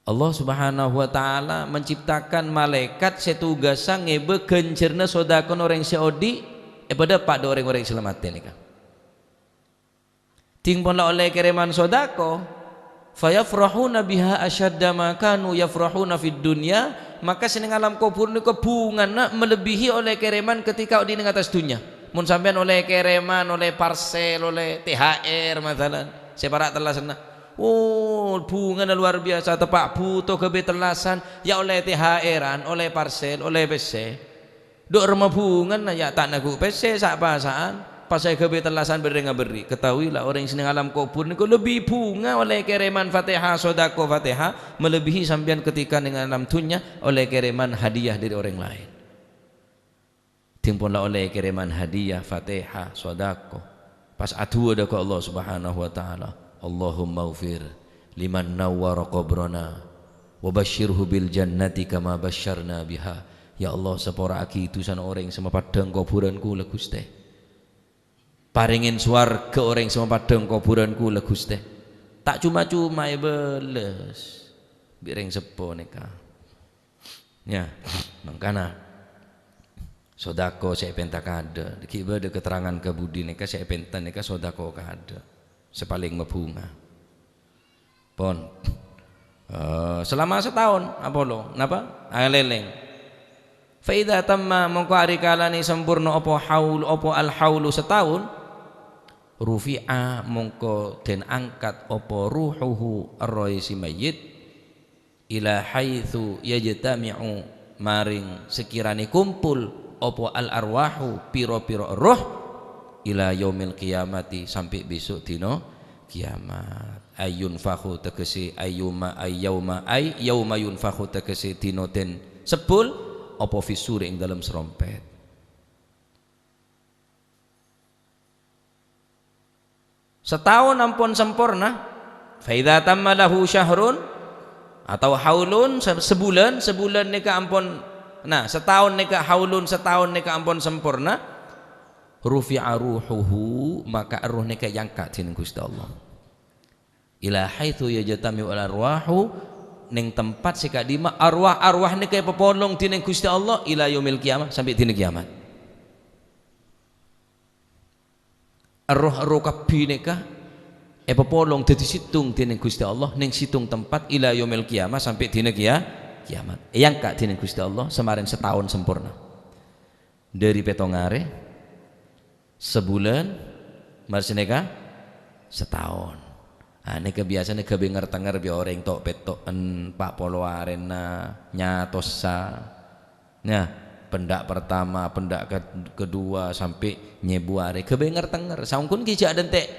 Allah Subhanahu wa Ta'ala menciptakan malaikat sè tugassa ngèbâ ghânjhârânna sodakona orèng sè odi', èpadâpa' dâ' orèng-orèng sè la matè nèka. Dhing pon la ollè kèrèman sodako, "Fayafrahuna biha asyadda ma kanu yafrahuna fid dunya," maka sè neng alam kobhur nèko bhungana malebbihi ollè kèrèman ketika odi' neng attas dhunnya. Mon sampèyan ollè kèrèman, ollè parsèl, ollè T H R, masalan, sè para' tellasanna, oh, bhungana lowar biyasa, teppa' bhuto ghâbây tellasan, ya ollè T H R-an, ollè parsèl, ollè pèssè. Dâ' remma bhungana, ya, ta' nagghu' pèssè sa'-pasa'an, pas èghâbây tellasan bârri' ngaberri'. Ketahuilah, orèng sè neng alam kobhur nèko lebbi bhunga ollè kèrèman Fatihah, sodako Fatihah, malebbihi sampèyan ketika neng alam dhunnya ollè kèrèman hadiah dâri orèng laèn. Dhing pon la ollè kèrèman hadiah, Fatihah, sodako. Pas adu'a dâ' ka Allah Subhanahu wa Ta'ala, "Allahummaghfir liman nawwara qabrana, wa basyirhu bil jannati kama basyarna biha." Ya Allah, sapora'aghi dhusana orèng sè mapaddhâng kobhurân kaulâ, Ghustè. Parèngè sowarghâ orèng sè mapaddhâng kobhurân kaulâ, Ghustè. Ta' coma-coma èbâles bi' rèng seppo nèka. Ya, mangkana sodako sè èpènta kaadâ'. Ghi' bâdâ keterangan ka budi nèka sè èpènta nèka sodako kaadâ'. Sè palèng mabhunga. Pon. Eh, selama sataon apolong. Napa? Alèlèng. Fa idza tamma, mongko ari kalane sampurna apa haul, apa al-haulu sataon, rufi'a, mongko den angkat apa ruhuhu, errohe si mayyit, ila haitsu yajtami'u, maring sekirane kumpul apa al-arwahu, pira-pira erroh, ila yaumil qiyamati, sampe' besok dina kiamat. Ay yunfakhu tegese ayyuma, ay yauma, ay yauma yunfakhu tegese dina den sebul apa fis suri ing dalem serompet. Setaon ampon samporna. Fa idza tamma lahu syahrun atau haulun, se-, sebulan, sebulan neka ampon, nah, setaon neka haulun, setaon neka ampon samporna, rufi'a ruhuhu, maka erroh neka eangka' dening Guste Allah. Ila haitsu yajtami'ul arwahu, ning tempat se ka'dimma arwah-arwah neka epapolong dening Guste Allah, ila yaumil qiyamah, sampai dina kiamat. Erroh-erroh kabbi neka epapolong daddi settong dening Guste Allah ning settong tempat ila yaumil qiyamah, sampai dina kia-, kiamat. Eangka' dening Guste Allah samaren setaon samporna. Dhari pettong are, sebulan, mare saneka setaon. Ah, neka biyasana gabe nger-tenger bi' oreng to'-petto'en, pa' polo arena, nyatossa. Nah, pendak pertama, pendak ke-, kedua, sampe' nyebu are, gabe nger-tenger. Saongghun gi ja' dente'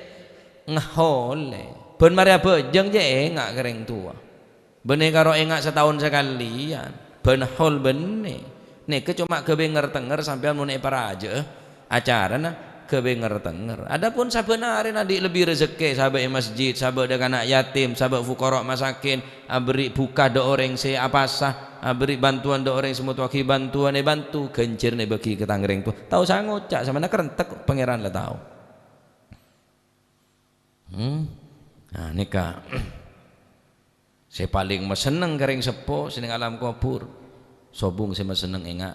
ngehole. Ban mare abajang ja' enga' ka reng towa. Benne karo enga' setaon sakaleyan. Ban hol benne. Neka coma gabe nger-tenger sampeyan mon eparaja'a acarana gabe nger-tenger. Adapun saben arena andi' lebbi rejekke, saba' e masjid, saba' dha' kana' yatim, saba' fuqara masakin, aberri' buka dha' oreng se apasa, aberri' bantuan dha' oreng se motoagi bantuan, ebantu, ganjarna ebagi ka tang reng towa. Tao sangoca', samana kerentek, Pangeran la tao. Hmm? Nah, neka. Se paleng masenneng ka reng seppo se neng alam kobur. Sobung se masenneng enga'.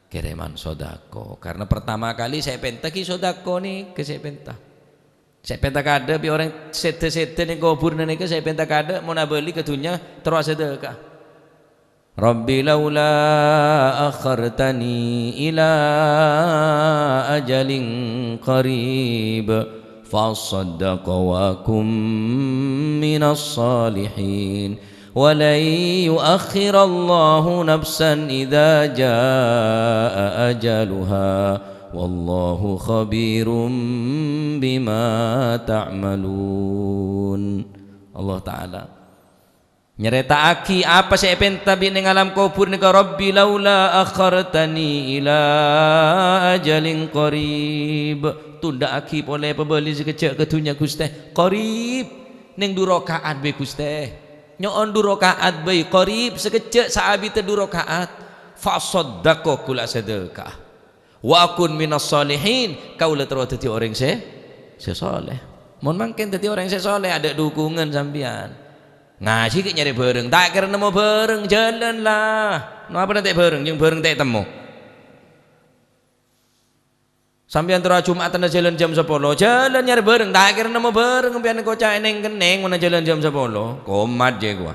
Kèrèman sodako. Karena pertama kali sè èpènta ghi' sodako nèka sè èpènta. Sè èpènta kaadâ' bi' orèng sèdhâ-sèdhâ neng kobhurrâ nèka sè èpènta kaadâ' mon abâli ka dhunnya terro asadhâka'a. "Rabbi laula akhartani ila ajalin qarib fa asaddaqa wa akum minas salihin." "Wa lan yu'akhkhirallahu nafsan idza jaa'a ajaluha, wallahu khabirum bima ta'malun." Allah Ta'ala nyarèta'aghi apa sè èpènta bi' neng alam kobhur nèka, "Rabbi laula akhartani ila ajalin qarib." Tundhâ'aghi polè pabâli sakejjhâ' ka dhunnya, Ghustè. Qarib. Neng du raka'at bhâi, Ghustè. Nyo'on du raka'at bhâi, qarib, sakejjhâ' saabiddhâ du raka'at. Fa asaddaqa, kaulâ asadhâka'a. Wa akun minas shalihin, kaulâ terro dhâddhi orèng sè, sè sholeh. Mon mangkèn dhâddhi orèng sè sholeh, adâ' dhukungan sampèyan. Ngajhi ghi' nyarè bhâreng, ta' kèra nemmo bhâreng, jhâlân la. Napa ta' bhâreng, jhâ' bhâreng ta' temmo. Sampèyan terro ajum'atan ajhâlân jam sapolo, jhâlân nyarè bhâreng, ta' kèra nemmo bhâreng, sampèyan koca' è neng-kenneng mon ajhâlân jam sapolo. Komat jhâ' kowa.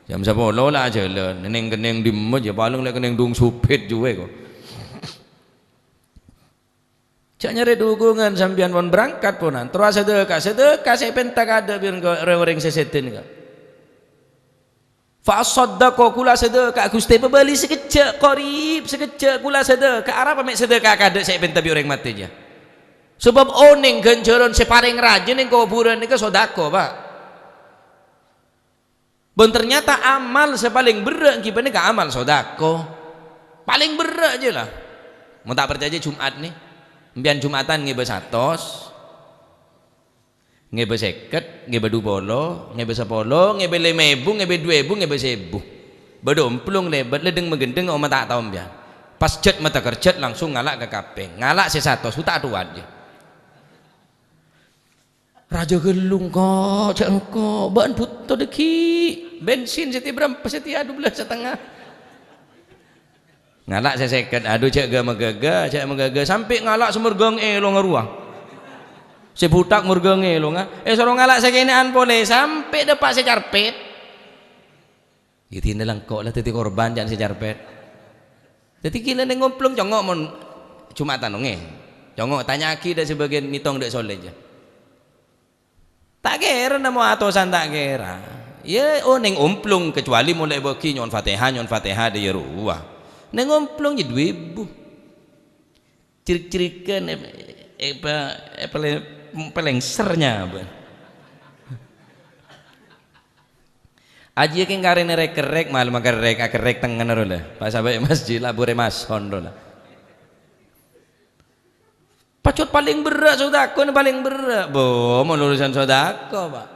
Jam sapolo la ajhâlân, è neng-kenneng dimma jhâ', palèng lè' kenneng dung supit jhuwâ ko. Jhâ' nyarè dhukungan sampèyan pon berangkat ponan, terro asadhâka'a, sadhâka'a sè èpènta kaadâ' bi' orèng, orèng sè sèdhâ nèka. Fa asaddaqa, kaulâ asadhâka'a, Ghustè, pabâli sakejjhâ', qarib, sakejjhâ', kaulâ asadhâka'a. Arapa mè' sadhâka'a kaadâ' sè èpènta bi' orèng matè jiyâ? Sabâb onèng ghânjhârân sè palèng rajâ neng kobhurân nèka sodako, Pa'. Bân ternyata amal sè palèng berrâ' ènggi panèka amal sodako. Palèng berrâ' jiyâ la. Mon ta' parcajâ Jum'at nè. Sampèyan Jum'atan ngèbâ satos. Ngèbâ sèket, ngèbâ dupolo, ngèbâ sapolo, ngèbâ lèma èbu, ngèbâ du èbu, ngèbâ sèbu. Bâdâ omplong lèbât, lèdheng-maghândheng omma ta' tao sampèyan. Pas jhât mata kerjhât langsung ngala' ka kapèng. Ngala' sè satos, ta' towat, yâ. Rajâ ghâllung, ko', jhâ' engko', bâ'na bhuto dhâggi'. Bensin sè tèbârâmpa satèya? Dubellâs satengnga. Ngala' sè sèket, adhu, jhâ' ghâ-maghâghâ, jhâ' maghâghâ, sampè' ngala' sè morghâng èlongnga rowa. Sè bhuthak morghâng èlongnga, èsoro ngala' sè kènè'an polè, sampè' dâpa' sè carpèt. Yâ, dinah la engko' la dhâddhi korban ca'na sè carpèt. Dhâddhi ghilâ neng omplong congo' mon Jum'atan ongè. Congo' tanya'aghi dâ' sabâgiyân mètong dâ' Soleh, jâ. Ta' kèra nemmo atosan, ta' kèra. Yâ, oh, neng omplong, kecuali mon la èbâghi nyo'on Fatèha, nyo'on Fatèha dâ' iyâ rowa. Neng omplong jâ du èbu. Cerik-cerikan, eh, eh, pa-, eh, pale-, palèngser nyabâ. Ajiyâ kèng karèna rèk-kerrèk, mal makerrèk, akerrèk tengnga rowa la. Pas sampè' masjid, la bhuru mason rowa la. Pajhât palèng berrâ' sodako, palèng berrâ'. Bo, mon urusan sodako, Pa'.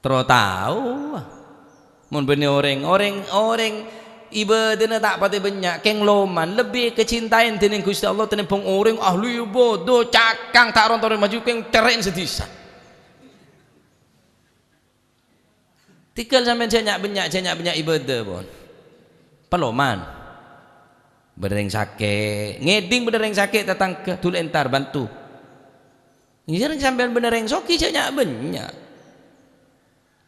Terro tao, Pa'. Mon bânnè orèng, orèng, orèng ibâdâna ta' patè bânnya', kèng loman, lebbi èkacintaè dâ' neng Ghustè Allah tènèmbhâng orèng ahli ibâdâ, cakang ta' rontor maju, kèng cerrè'na sadhisa. Tèghâl sampèyan jhâ' nya'-bânnya', jhâ' nya'-bânnya' ibâdâ, pon. Paloman. Bâdâ rèng sakè', ngèdhing bâdâ rèng sakè' tatangghâ, dulâ entar, bantu. Iyâ, rèng sampèyan bâdâ rèng soghi, jhâ' nya'-bânnya'.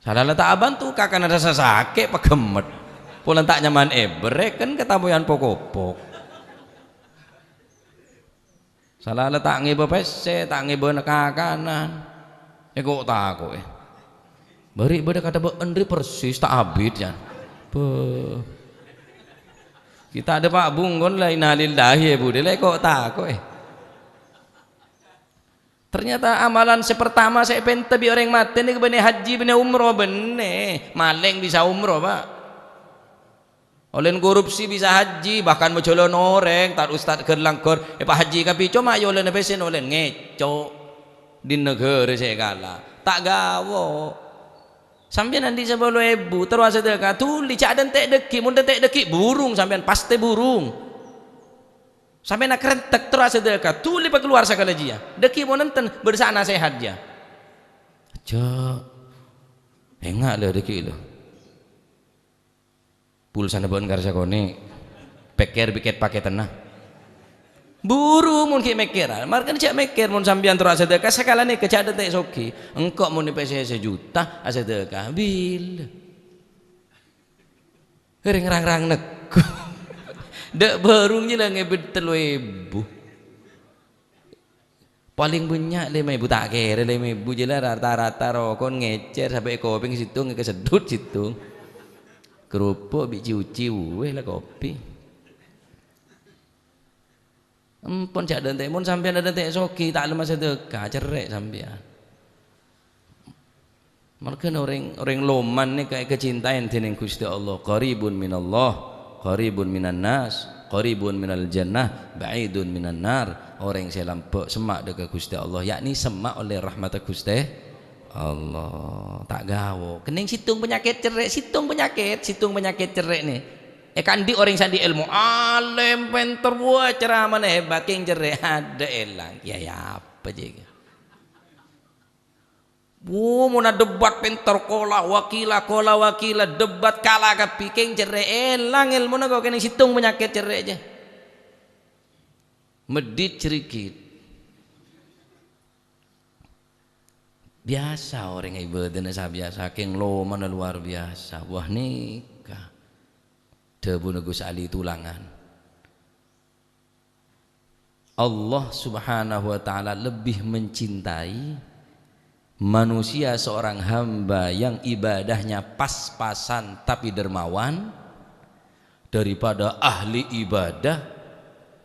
Sala la ta' abânto, kakana rassa sakè', paghemmet. Polana ta' nyaman èbârrèken, katamoyan pokopok. Sala la ta' ngèbâ pèssè, ta' ngèbâ kakanan. Èko'-tako'è. Bâri' bâdâ katabâ'ân rè persis ta' abit, yâ. Beuh. Kita ada Pak Bungkon la innalillahi, yâ, Bu. Dâ' la èko'-tako'è. Ternyata amalan sè pertama sè èpènta bi' orèng matè nèka bânnè hajji, bânnè umroh, bânnè. Malèng bisa umroh, Pa'. Olèn korupsi bisa hajji, bahkan majhâlân orèng, tar-ustad ghâr-langghâr, èpahajji kabbhi, coma yâ olèna pèssè, olèn ngèco' di naghârâ sè èkala. Ta' ghawo. Sampèyan andi' sapolo èbu, terro asadhâka, dhuli, jhâ' dântè' dhâggi', mon dântè' dhâggi', burung sampèyan, pastè burung. Sampèyan akarèntek, terro asadhâka, dhuli pakalowar sakalajiyâ. Dhâggi' mon enten, bâdâ sè nasèhat, jâ. Jhâ'. Enga' la dhâggi' la. Pulsana bâ'na karsa konè'. Pèkkèr bi' kèt-pakètanna. Buru mon ghi' mèkkèr, marghâna jhâ' mèkkèr mon sampèyan terro asadhâka, sakalèna èkejhâ' dântè' soghi. Engko' mon pèssè sajuta asadhâka, bilâ? Rèng rang-rang neggu'. Dâ' bârung jiyâ la ngèbit tello èbu. Palèng bânnya' lèma èbu, ta' kèra lèma èbu jiyâ la, rata-rata rokon ngècèr sampè' kopèng sèttong, èkaseddhut sèttong. Kerupuk bi' ciuci, uweh la kopi. Empon jhâ' dântè', mon sampèyan adântè' soghi, ta' lem asadhâka, cerrè' sampèyan. Marghâna orèng, orèng loman nèka èkacintaè dènèng Ghustè Allah. Qaribun minallah, qaribun minan nas, qaribun minal jannah, ba'idun minan nar. Orèng sè lambâ' semma' dâ' ka Ghustè Allah, yakni semma' ollè rahmatta Ghustè Allah. Ta' gawok. Kennèng sèttong panyakèt cerrè', sèttong panyakèt, sèttong panyakèt cerrè' nè. Èkaandi' orèng sè andi' èlmo, alèm, pènter, wah, ceramana hebat, kèng cerrè', adâ' èlang. Yâ, yâ apa jiyâ? Wuh, mon adebat pènter, kola wakila, kola wakila, debat kala kabbhi, kèng cerrè', èlang èlmona kok kennèng sèttong panyakèt cerrè' jiyâ. Meddhit cerrègghit. Biyasa orèng ibâdâna sabiyasa, kèng lomana luar biyasa. Wah, nèka dhâbuna Gus Ali Tulangan. Allah Subhanahu wa Ta'ala lebih mencintai manusia, seorang hamba yang ibadahnya pas-pasan tapi dermawan, daripada ahli ibadah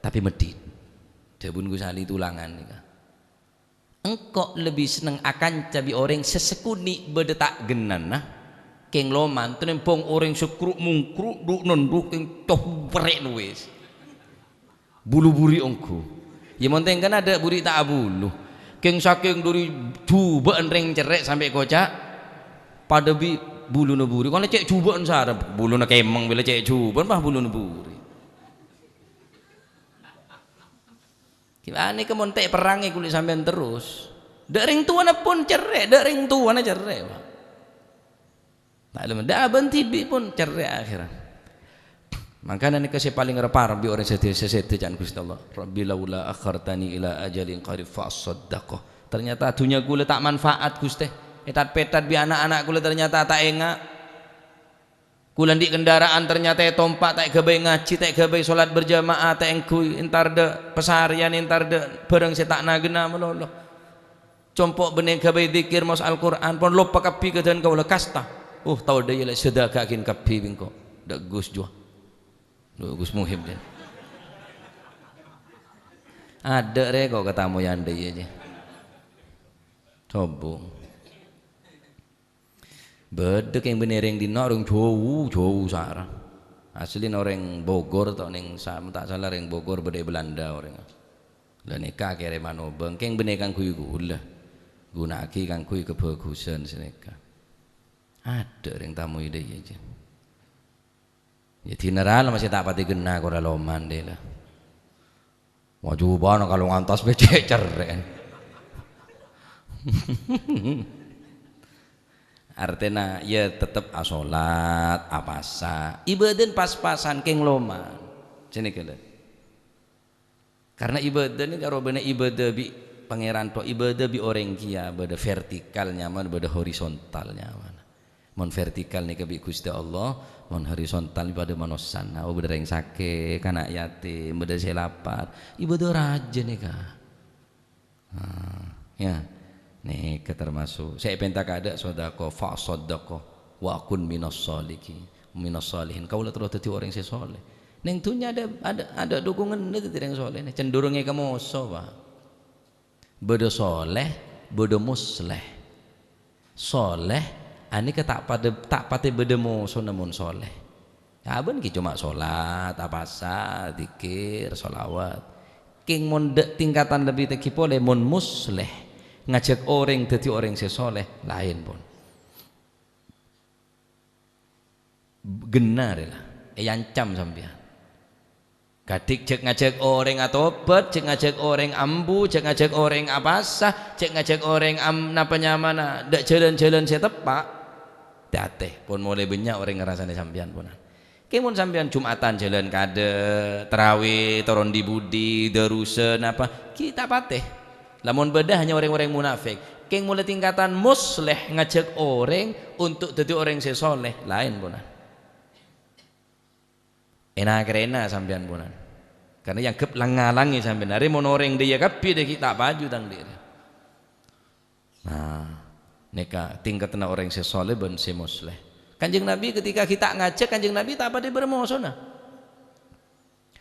tapi meddhit. Dhâbuna Gus Ali Tulangan nèka. Engko' lebbi senneng akanca bi' orèng sè sakonè' bâdâ ta' gennana, kèng loman, tenembhâng orèng sè kru'-mongkru', du-nondu', kèng cobrè' nuwis. Bulu buri ongghu. Yâ, mon tèngkana adâ' buri ta' abulu. Kèng sakèng dhâri jhubâ'ân rèng cerrè' sampè' koca', padâ bi' buluna buri. Kala cè' jhubâ'ân sara, buluna kèmeng bilâ cè' jhubâ'ân, pas buluna buri. Ghâpanèka mon ta' èperrangè kulâ sampèyan terros. Dâ' rèng towana pon cerrè', dâ' rèng towana cerrè', Pak. Ta' lem-, dâ' abâ'na dhibi' pon cerrè' akhèrra. Mangkana nèka sè palèng repa-rebbhi orèng sè sèdhâ ca'na Ghustè Allah, "Rabbi laula akhartani ila ajalin qarib fa assaddaqa." Ternyata dhunnya kulâ ta' manfaat, Ghustè. Ètat-pètat bi' ana'-ana' kulâ ternyata ta' enga'. Kulâ andi' kendaraan ternyata ètompa', ta' èghâbây ngajhi, ta' èghâbây solat berjamaah, ta' èngghuy, entar dâ' pasarèyan, entar dâ' bhârâng sè ta' na-ghâna malolo. Compo' bânnè èghâbây dzikir, maos Al-Qur'an, pon loppa kabbhi kadhân kaulâ kasta. Uh, tao dâ' iyâ la sè dâgâ'aghin kabbhi bi' engko'. Dâ' Gus Juwa. Dâ' Gus Muhim, jâ. Adâ' rè ko' katamoyan dâ' iyâ, jâ. Sobung. Bâdâ kèng bânnè rèng dinna' orèng jhâu, jhâu sara. Aslina orèng Bogor to nèng sa-, ta' sala rèng Bogor bâdâ è Belanda orèng. La nèka kèrèman obâng, kèng bânnè kaangghuy ghulâ. Ghuna'aghi kaangghuy kabhâghusân sanèka. Adâ' rèng tamoy dâ' iyâ, jâ. Yâ, general masih ta' patè ghenna, kora loman dâ' la. Wajubân kalo ngantos becek cerrè'en. Artèna, yâ, tettep asolat, apasa. Ibâdâna pas-pasan, kèng loman. Sènè ghellâ'. Karena ibâdâ nèka robâna ibâdâ bi' Pangèran tok, ibâdâ bi' orèng kèya, bâdâ vertikal nyamana, bâdâ horizontal nyamana. Mon vertikal nèka bi' Ghustè Allah, mon horizontal padâ manossana. Oh, bâdâ rèng sakè', kana' yatim, bâdâ sè lapar. Ibâdâ rajâ nèka. Ah, yâ. Nèka termasuk. Sè èpènta kaadâ' sodako, fa sodako, wa akun minas sholihin. Minas sholihin. Kaulâ terro dhâddhi orèng sè soleh. Nèng dhunnya adâ', adâ', adâ' dhukunganna dhâddhi orèng soleh. Cenderungè ka moso, Pak. Bâdâ soleh, bâdâ musleh. Soleh, anèka ta' padâ, ta' patè bâdâ mosona mon soleh. Abân ghi' coma solat, apasa, dzikir, sholawat. Kèng mon dâ' tingkatan lebbi tèngghi polè, mon musleh, ngajhâk orèng dhâddhi orèng sè soleh, laèn pon. Ghenna rè la, èancam sampèyan. Kadhik jhâk ngajhâk orèng atobhât, jhâk ngajhâk orèng ambu, jhâk ngajhâk orèng apasa, jhâk ngajhâk orèng am-, napa nyamana, dâ' jhâlân-jhâlân sè teppa'. Tè-atè, pon molè bânnya' orèng ngarasanè sampèyan, ponan. Kèng mon sampèyan Jum'atan jhâlân kadâ', tarawih toron dhi-budhi, darusan apa, ghi' ta' patè. Lamon bâdâ hanya orèng-orèng munafik. Kèng molaè tingkatan musleh ngajhâk orèng untuk dhâddhi orèng sè soleh, laèn, ponan. Èna-kerrèna sampèyan, ponan. Karna èangghep lang-ngalangè sampèyan. Arè mon orèng dhâ' iyâ kabbhi dhâ' ghi' ta' paju tang dhiri. Nah, nèka tingkatanna orèng sè soleh bân sè mosleh. Kanjeng Nabi ketika ghi' ta' ngajhâk, Kanjeng Nabi ta' padâ bârâ mosona.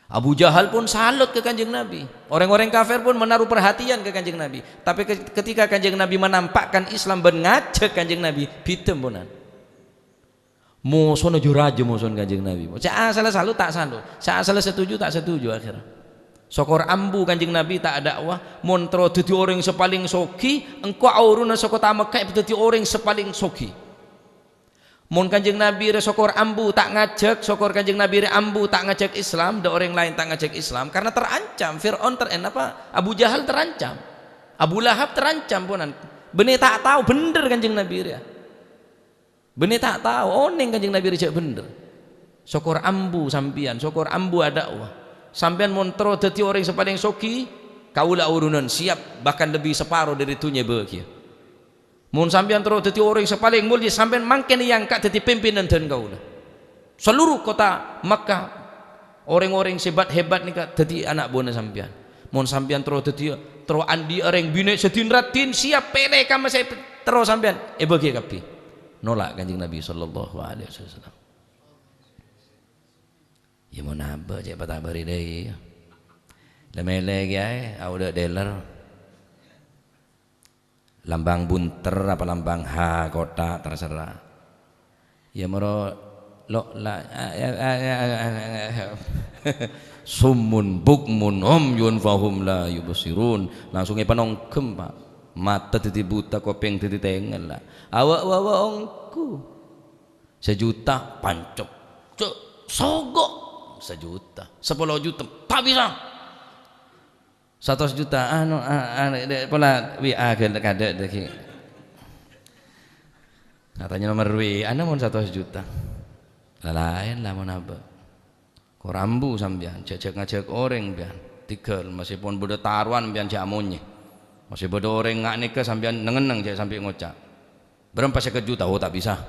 Abu Jahal pun salut ka Kanjeng Nabi. Orèng-orèng kafir pun menaruh perhatian ka Kanjeng Nabi. Tapè ke-, ketika Kanjeng Nabi menampakkan Islam bân ngajhâk Kanjeng Nabi, bhidhâm ponan. Mosona jhu-rajhu mosona Kanjeng Nabi. Sè asalla salut ta' salut, sè asalla setuju ta' setuju akhirnya. Sokor ambu Kanjeng Nabi ta' dakwah, mon terro dhâddhi orèng sè palèng soghi, engko' auruna sè kottha Mekkah èpadhâddhi orèng sè palèng soghi. Mon Kanjeng Nabi rè sokor ambu ta' ngajhâk, sokor Kanjeng Nabi rè ambu ta' ngajhâk Islam, dhâ' orèng laèn ta' ngajhâk Islam, karna terancam. Fir'aun ter-, napa? Abu Jahal terancam. Abu Lahab terancam, ponan. Bânnè ta' tao bhendher Kanjeng Nabi rè. Bânnè ta' tao, onèng Kanjeng Nabi rè jhâ' bhendher. Sokor ambu sampèyan, sokor ambu adakwah. Sampèyan mon terro dhâddhi orèng sè palèng soghi, kaulâ aurunan siap, bahkan lebbi saparo dhâri dhunnya èbâghiyâ. Mon sampèyan terro dhâddhi orèng sè palèng molja, sampèyan mangkèn èangka' dhâddhi pimpinan dân kaulâ. Seluruh kottha Makkah, orèng-orèng sè bat-hebat nèka dhâddhi ana' buwâna sampèyan. Mon sampèyan terro dhâddhi, terro andi' orèng binè' sè din-raddin, siap pèlè kamma sè terro sampèyan, èbâghi kabbhi. Nolak Kanjeng Nabi sallallahu alaihi wasallam. Iyâ, mon abâ' cè' patabâri dhâi. La mèlè kèyaè, aodâ' dealer. Lambang bunter apa lambang H kothak, terserah. Iyâ, moro lo' la, summun bukmun umyun fahum la yubsirun. Langsung èpanongghem, Pak. Mata dhâddhi buta, kopèng dhâddhi tèngèl, la. Awa', wa, wa, ongghu. Sajuta, pancep. Cè', sogo'. Sajuta. Sapolo juta. Ta' bisa. Satos juta. Anu, a-, a-, de-, pola W A ghâl-, kadâ' dâggi'. Katanya nomor W A-na mon satos juta. La laèn la mon abâ'. Kor ambu sampèyan, jhâ'-jhâ' ngajhâk orèng sampèyan. Tèghâl, maskèpon bâdâ tarowan sampèyan jhâ' amonyè. Maskè bâdâ orèng nga' nèka sampèyan neng-enneng jhâ' sampè' ngoca'. "Bârâmpa sèket juta?" "Oh, ta' bisa.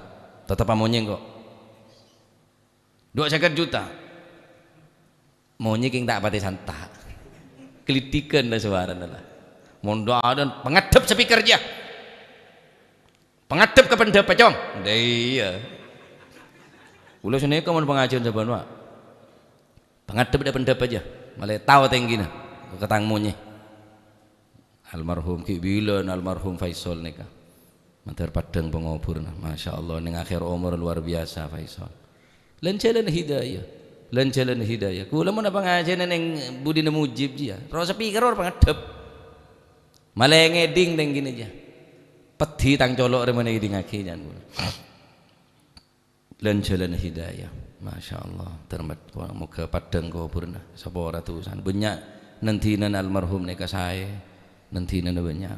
Tetep amonyè engko'." "Dua sèket juta." Monyè kèng ta' patè santa'. Kelitikan la sowarana la. Mon dâ' adân pangaddhep speaker jiyâ. Pangaddhep ka pendhâpâ, Cong. Dâ' iyâ. Kaulâ sanèka mon pangajiân sabbhân, Pak. Pangaddhep dâ' pendhâpâ jiyâ. Malè tao tèngghina. Ka tang monyè. Almarhum ghi' bilân almarhum Faisal nèka. Mandhâr paddhâng pangoburrâ. Masya Allah, neng akhir omor luar biasa Faisal. Lan-jhâlân hidayah. Lan-jhâlân hidayah. Kaulâ mon apa ngajhâna neng budina Mujib jiyâ. Ro speaker ro pangaddhep. Malè ngèdhing tèngghina jiyâ. Peddhi tang colo' rè mon èdhingngaghi jhân kaulâ. Lan-jhâlân hidayah. Masya Allah. Termet, moghâ paddhâng koburrâ. Sapora dusana. Bânnya' nan-dinana almarhum nèka saè. Nan-dinana bânnya'.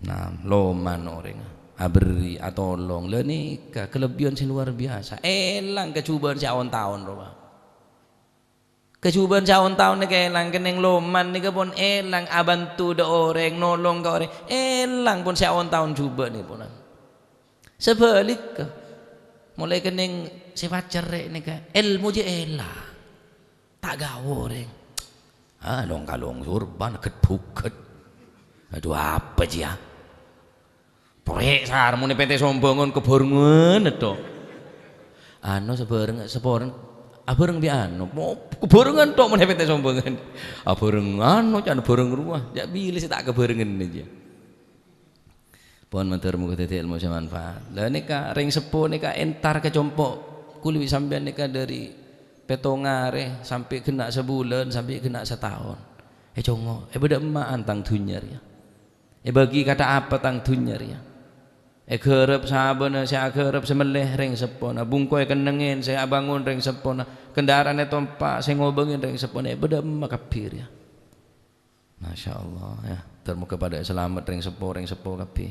Nah, loman orèngnga. Aberri', atolong. La nèka kelebbiyân sè luar biasa. Èlang kajhubâ'ân sè aon-taon, rowa. Kajhubâ'ân sè aon-taon nèka èlang, kennèng loman nèka pon èlang, abhânto dâ' orèng, nolong ka orèng, èlang pon sè aon-taon jhubâ' nèka pon. Sabhâligghâ, molaè kennèng sè pacerrè' nèka, èlmo jiyâ èlang. Ta' gaoh orèng. Ah, long-kalong sorban, ghet-bughet. Adhu, apa jiyâ? Torè' sar, mon è Pèntè Sombhângan kabhârengngan tok. Ano sabhâreng, saporana abhâreng bi' ano, mo-, kabhârengngan tok mon è Pèntè Sombhângan. Abhâreng ano, can bhâreng rowa. Jhâ' bilâ sè ta' kabhârengngan jiyâ. Pon mandhâr moghâ dhâddhi èlmo sè manfaat. La nèka rèng seppo nèka entar ka compo' kaulâ bi' sampèyan nèka dâri pètto arè sampè' ghenna' sabulân, sampè' ghenna' sataon. È congo', è bâdâ emma'an tang dhunnya rèya. Èbâgi kantha apa tang dhunnya rèya? Èghârâp sabâna sè aghârâp sè mellè rèng seppona, bungko èkennengngè sè abângon rèng seppona, kendaraan ètompa' sè ngobângè rèng seppona, èbâdâ emma kabbhi rèya. Masya Allah, ya. Ter moga padâ salamet rèng seppo, rèng seppo kabbhi.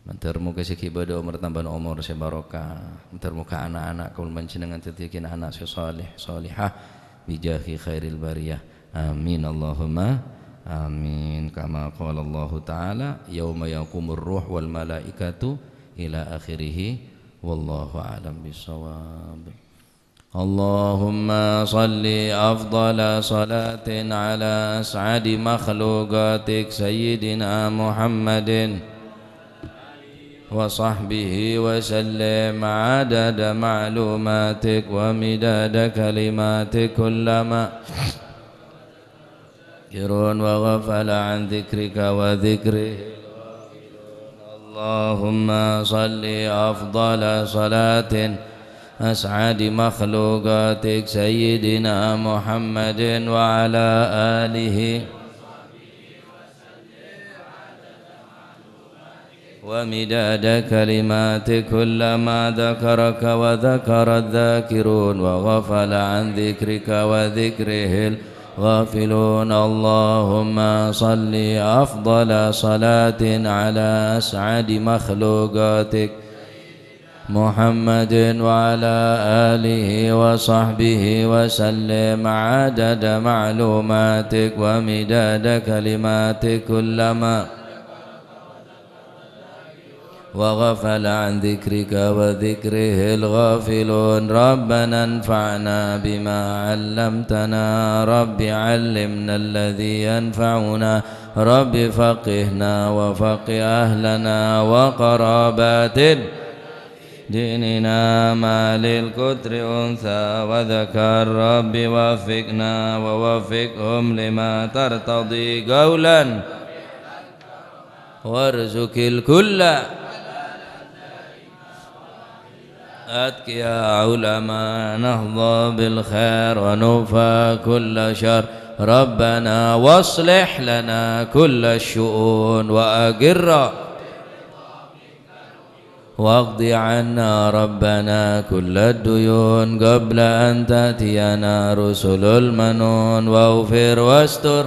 Mandhâr moghâ sè ghi' bâdâ omor tambâna omor sè barokah. Mandhâr moghâ ana'-ana' kaulâ panjhennengngan dhâddhiyâghin ana' sè shaleh, shalehah, bi jahi khairil bariyah. Amin, Allahumma amin. Kama qala Allahu ta'ala, "Yauma yaqumur ruh wal malaikatu," ila akhirih. Wallahu a'lam bissawab. اللهم صل أفضل صلاة على أسعد مخلوقاتك سيدنا محمد وصحبه وسلم عدد معلوماتك ومداد كلماتك كلما ذاكرون وغفل عن ذكرك وذكره الغافلون. اللهم صل أفضل صلاة أسعد مخلوقاتك سيدنا محمد وعلى آله ومداد كلماتك كلما ذكرك وذكر الذاكرون وغفل عن ذكرك وذكره الغافلون. اللهم صل أفضل صلاة على أسعد مخلوقاتك محمد وعلى آله وصحبه وسلم عدد معلوماتك ومداد كلماتك كلما وغفل عن ذكرك وذكره الغافلون. ربنا انفعنا بما علمتنا، رب علمنا الذي ينفعنا، رب فقهنا وفقه أهلنا وقراباتنا ديننا. ما للقطر أنثى وذكر، رب وفقنا ووفقهم لما ترتضي قولا وارزق الكل أتقياء علماء نحظى بالخير ونوفى كل شر. ربنا واصلح لنا كل الشؤون وأقر واقض عنا ربنا كل الديون قبل أن تأتينا رسل المنون واغفر واستر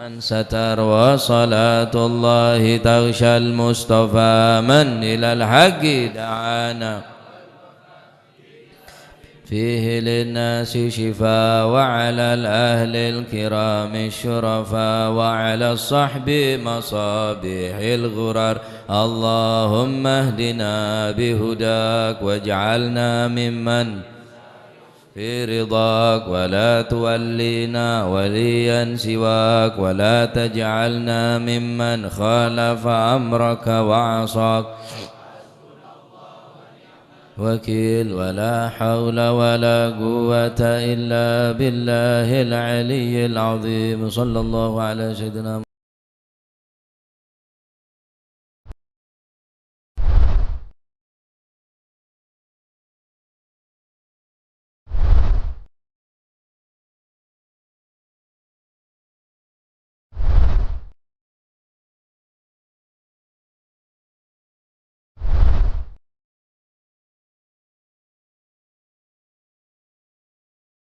من ستر. وصلاة الله تغشى المصطفى من إلى الحق دعانا فيه للناس شفاء وعلى الأهل الكرام الشرفاء وعلى الصحب مصابيح الغرر. اللهم اهدنا بهداك واجعلنا ممن في رضاك ولا تولينا وليا سواك ولا تجعلنا ممن خالف أمرك وعصاك وكيل. ولا حول ولا قوة إلا بالله العلي العظيم. صلى الله على سيدنا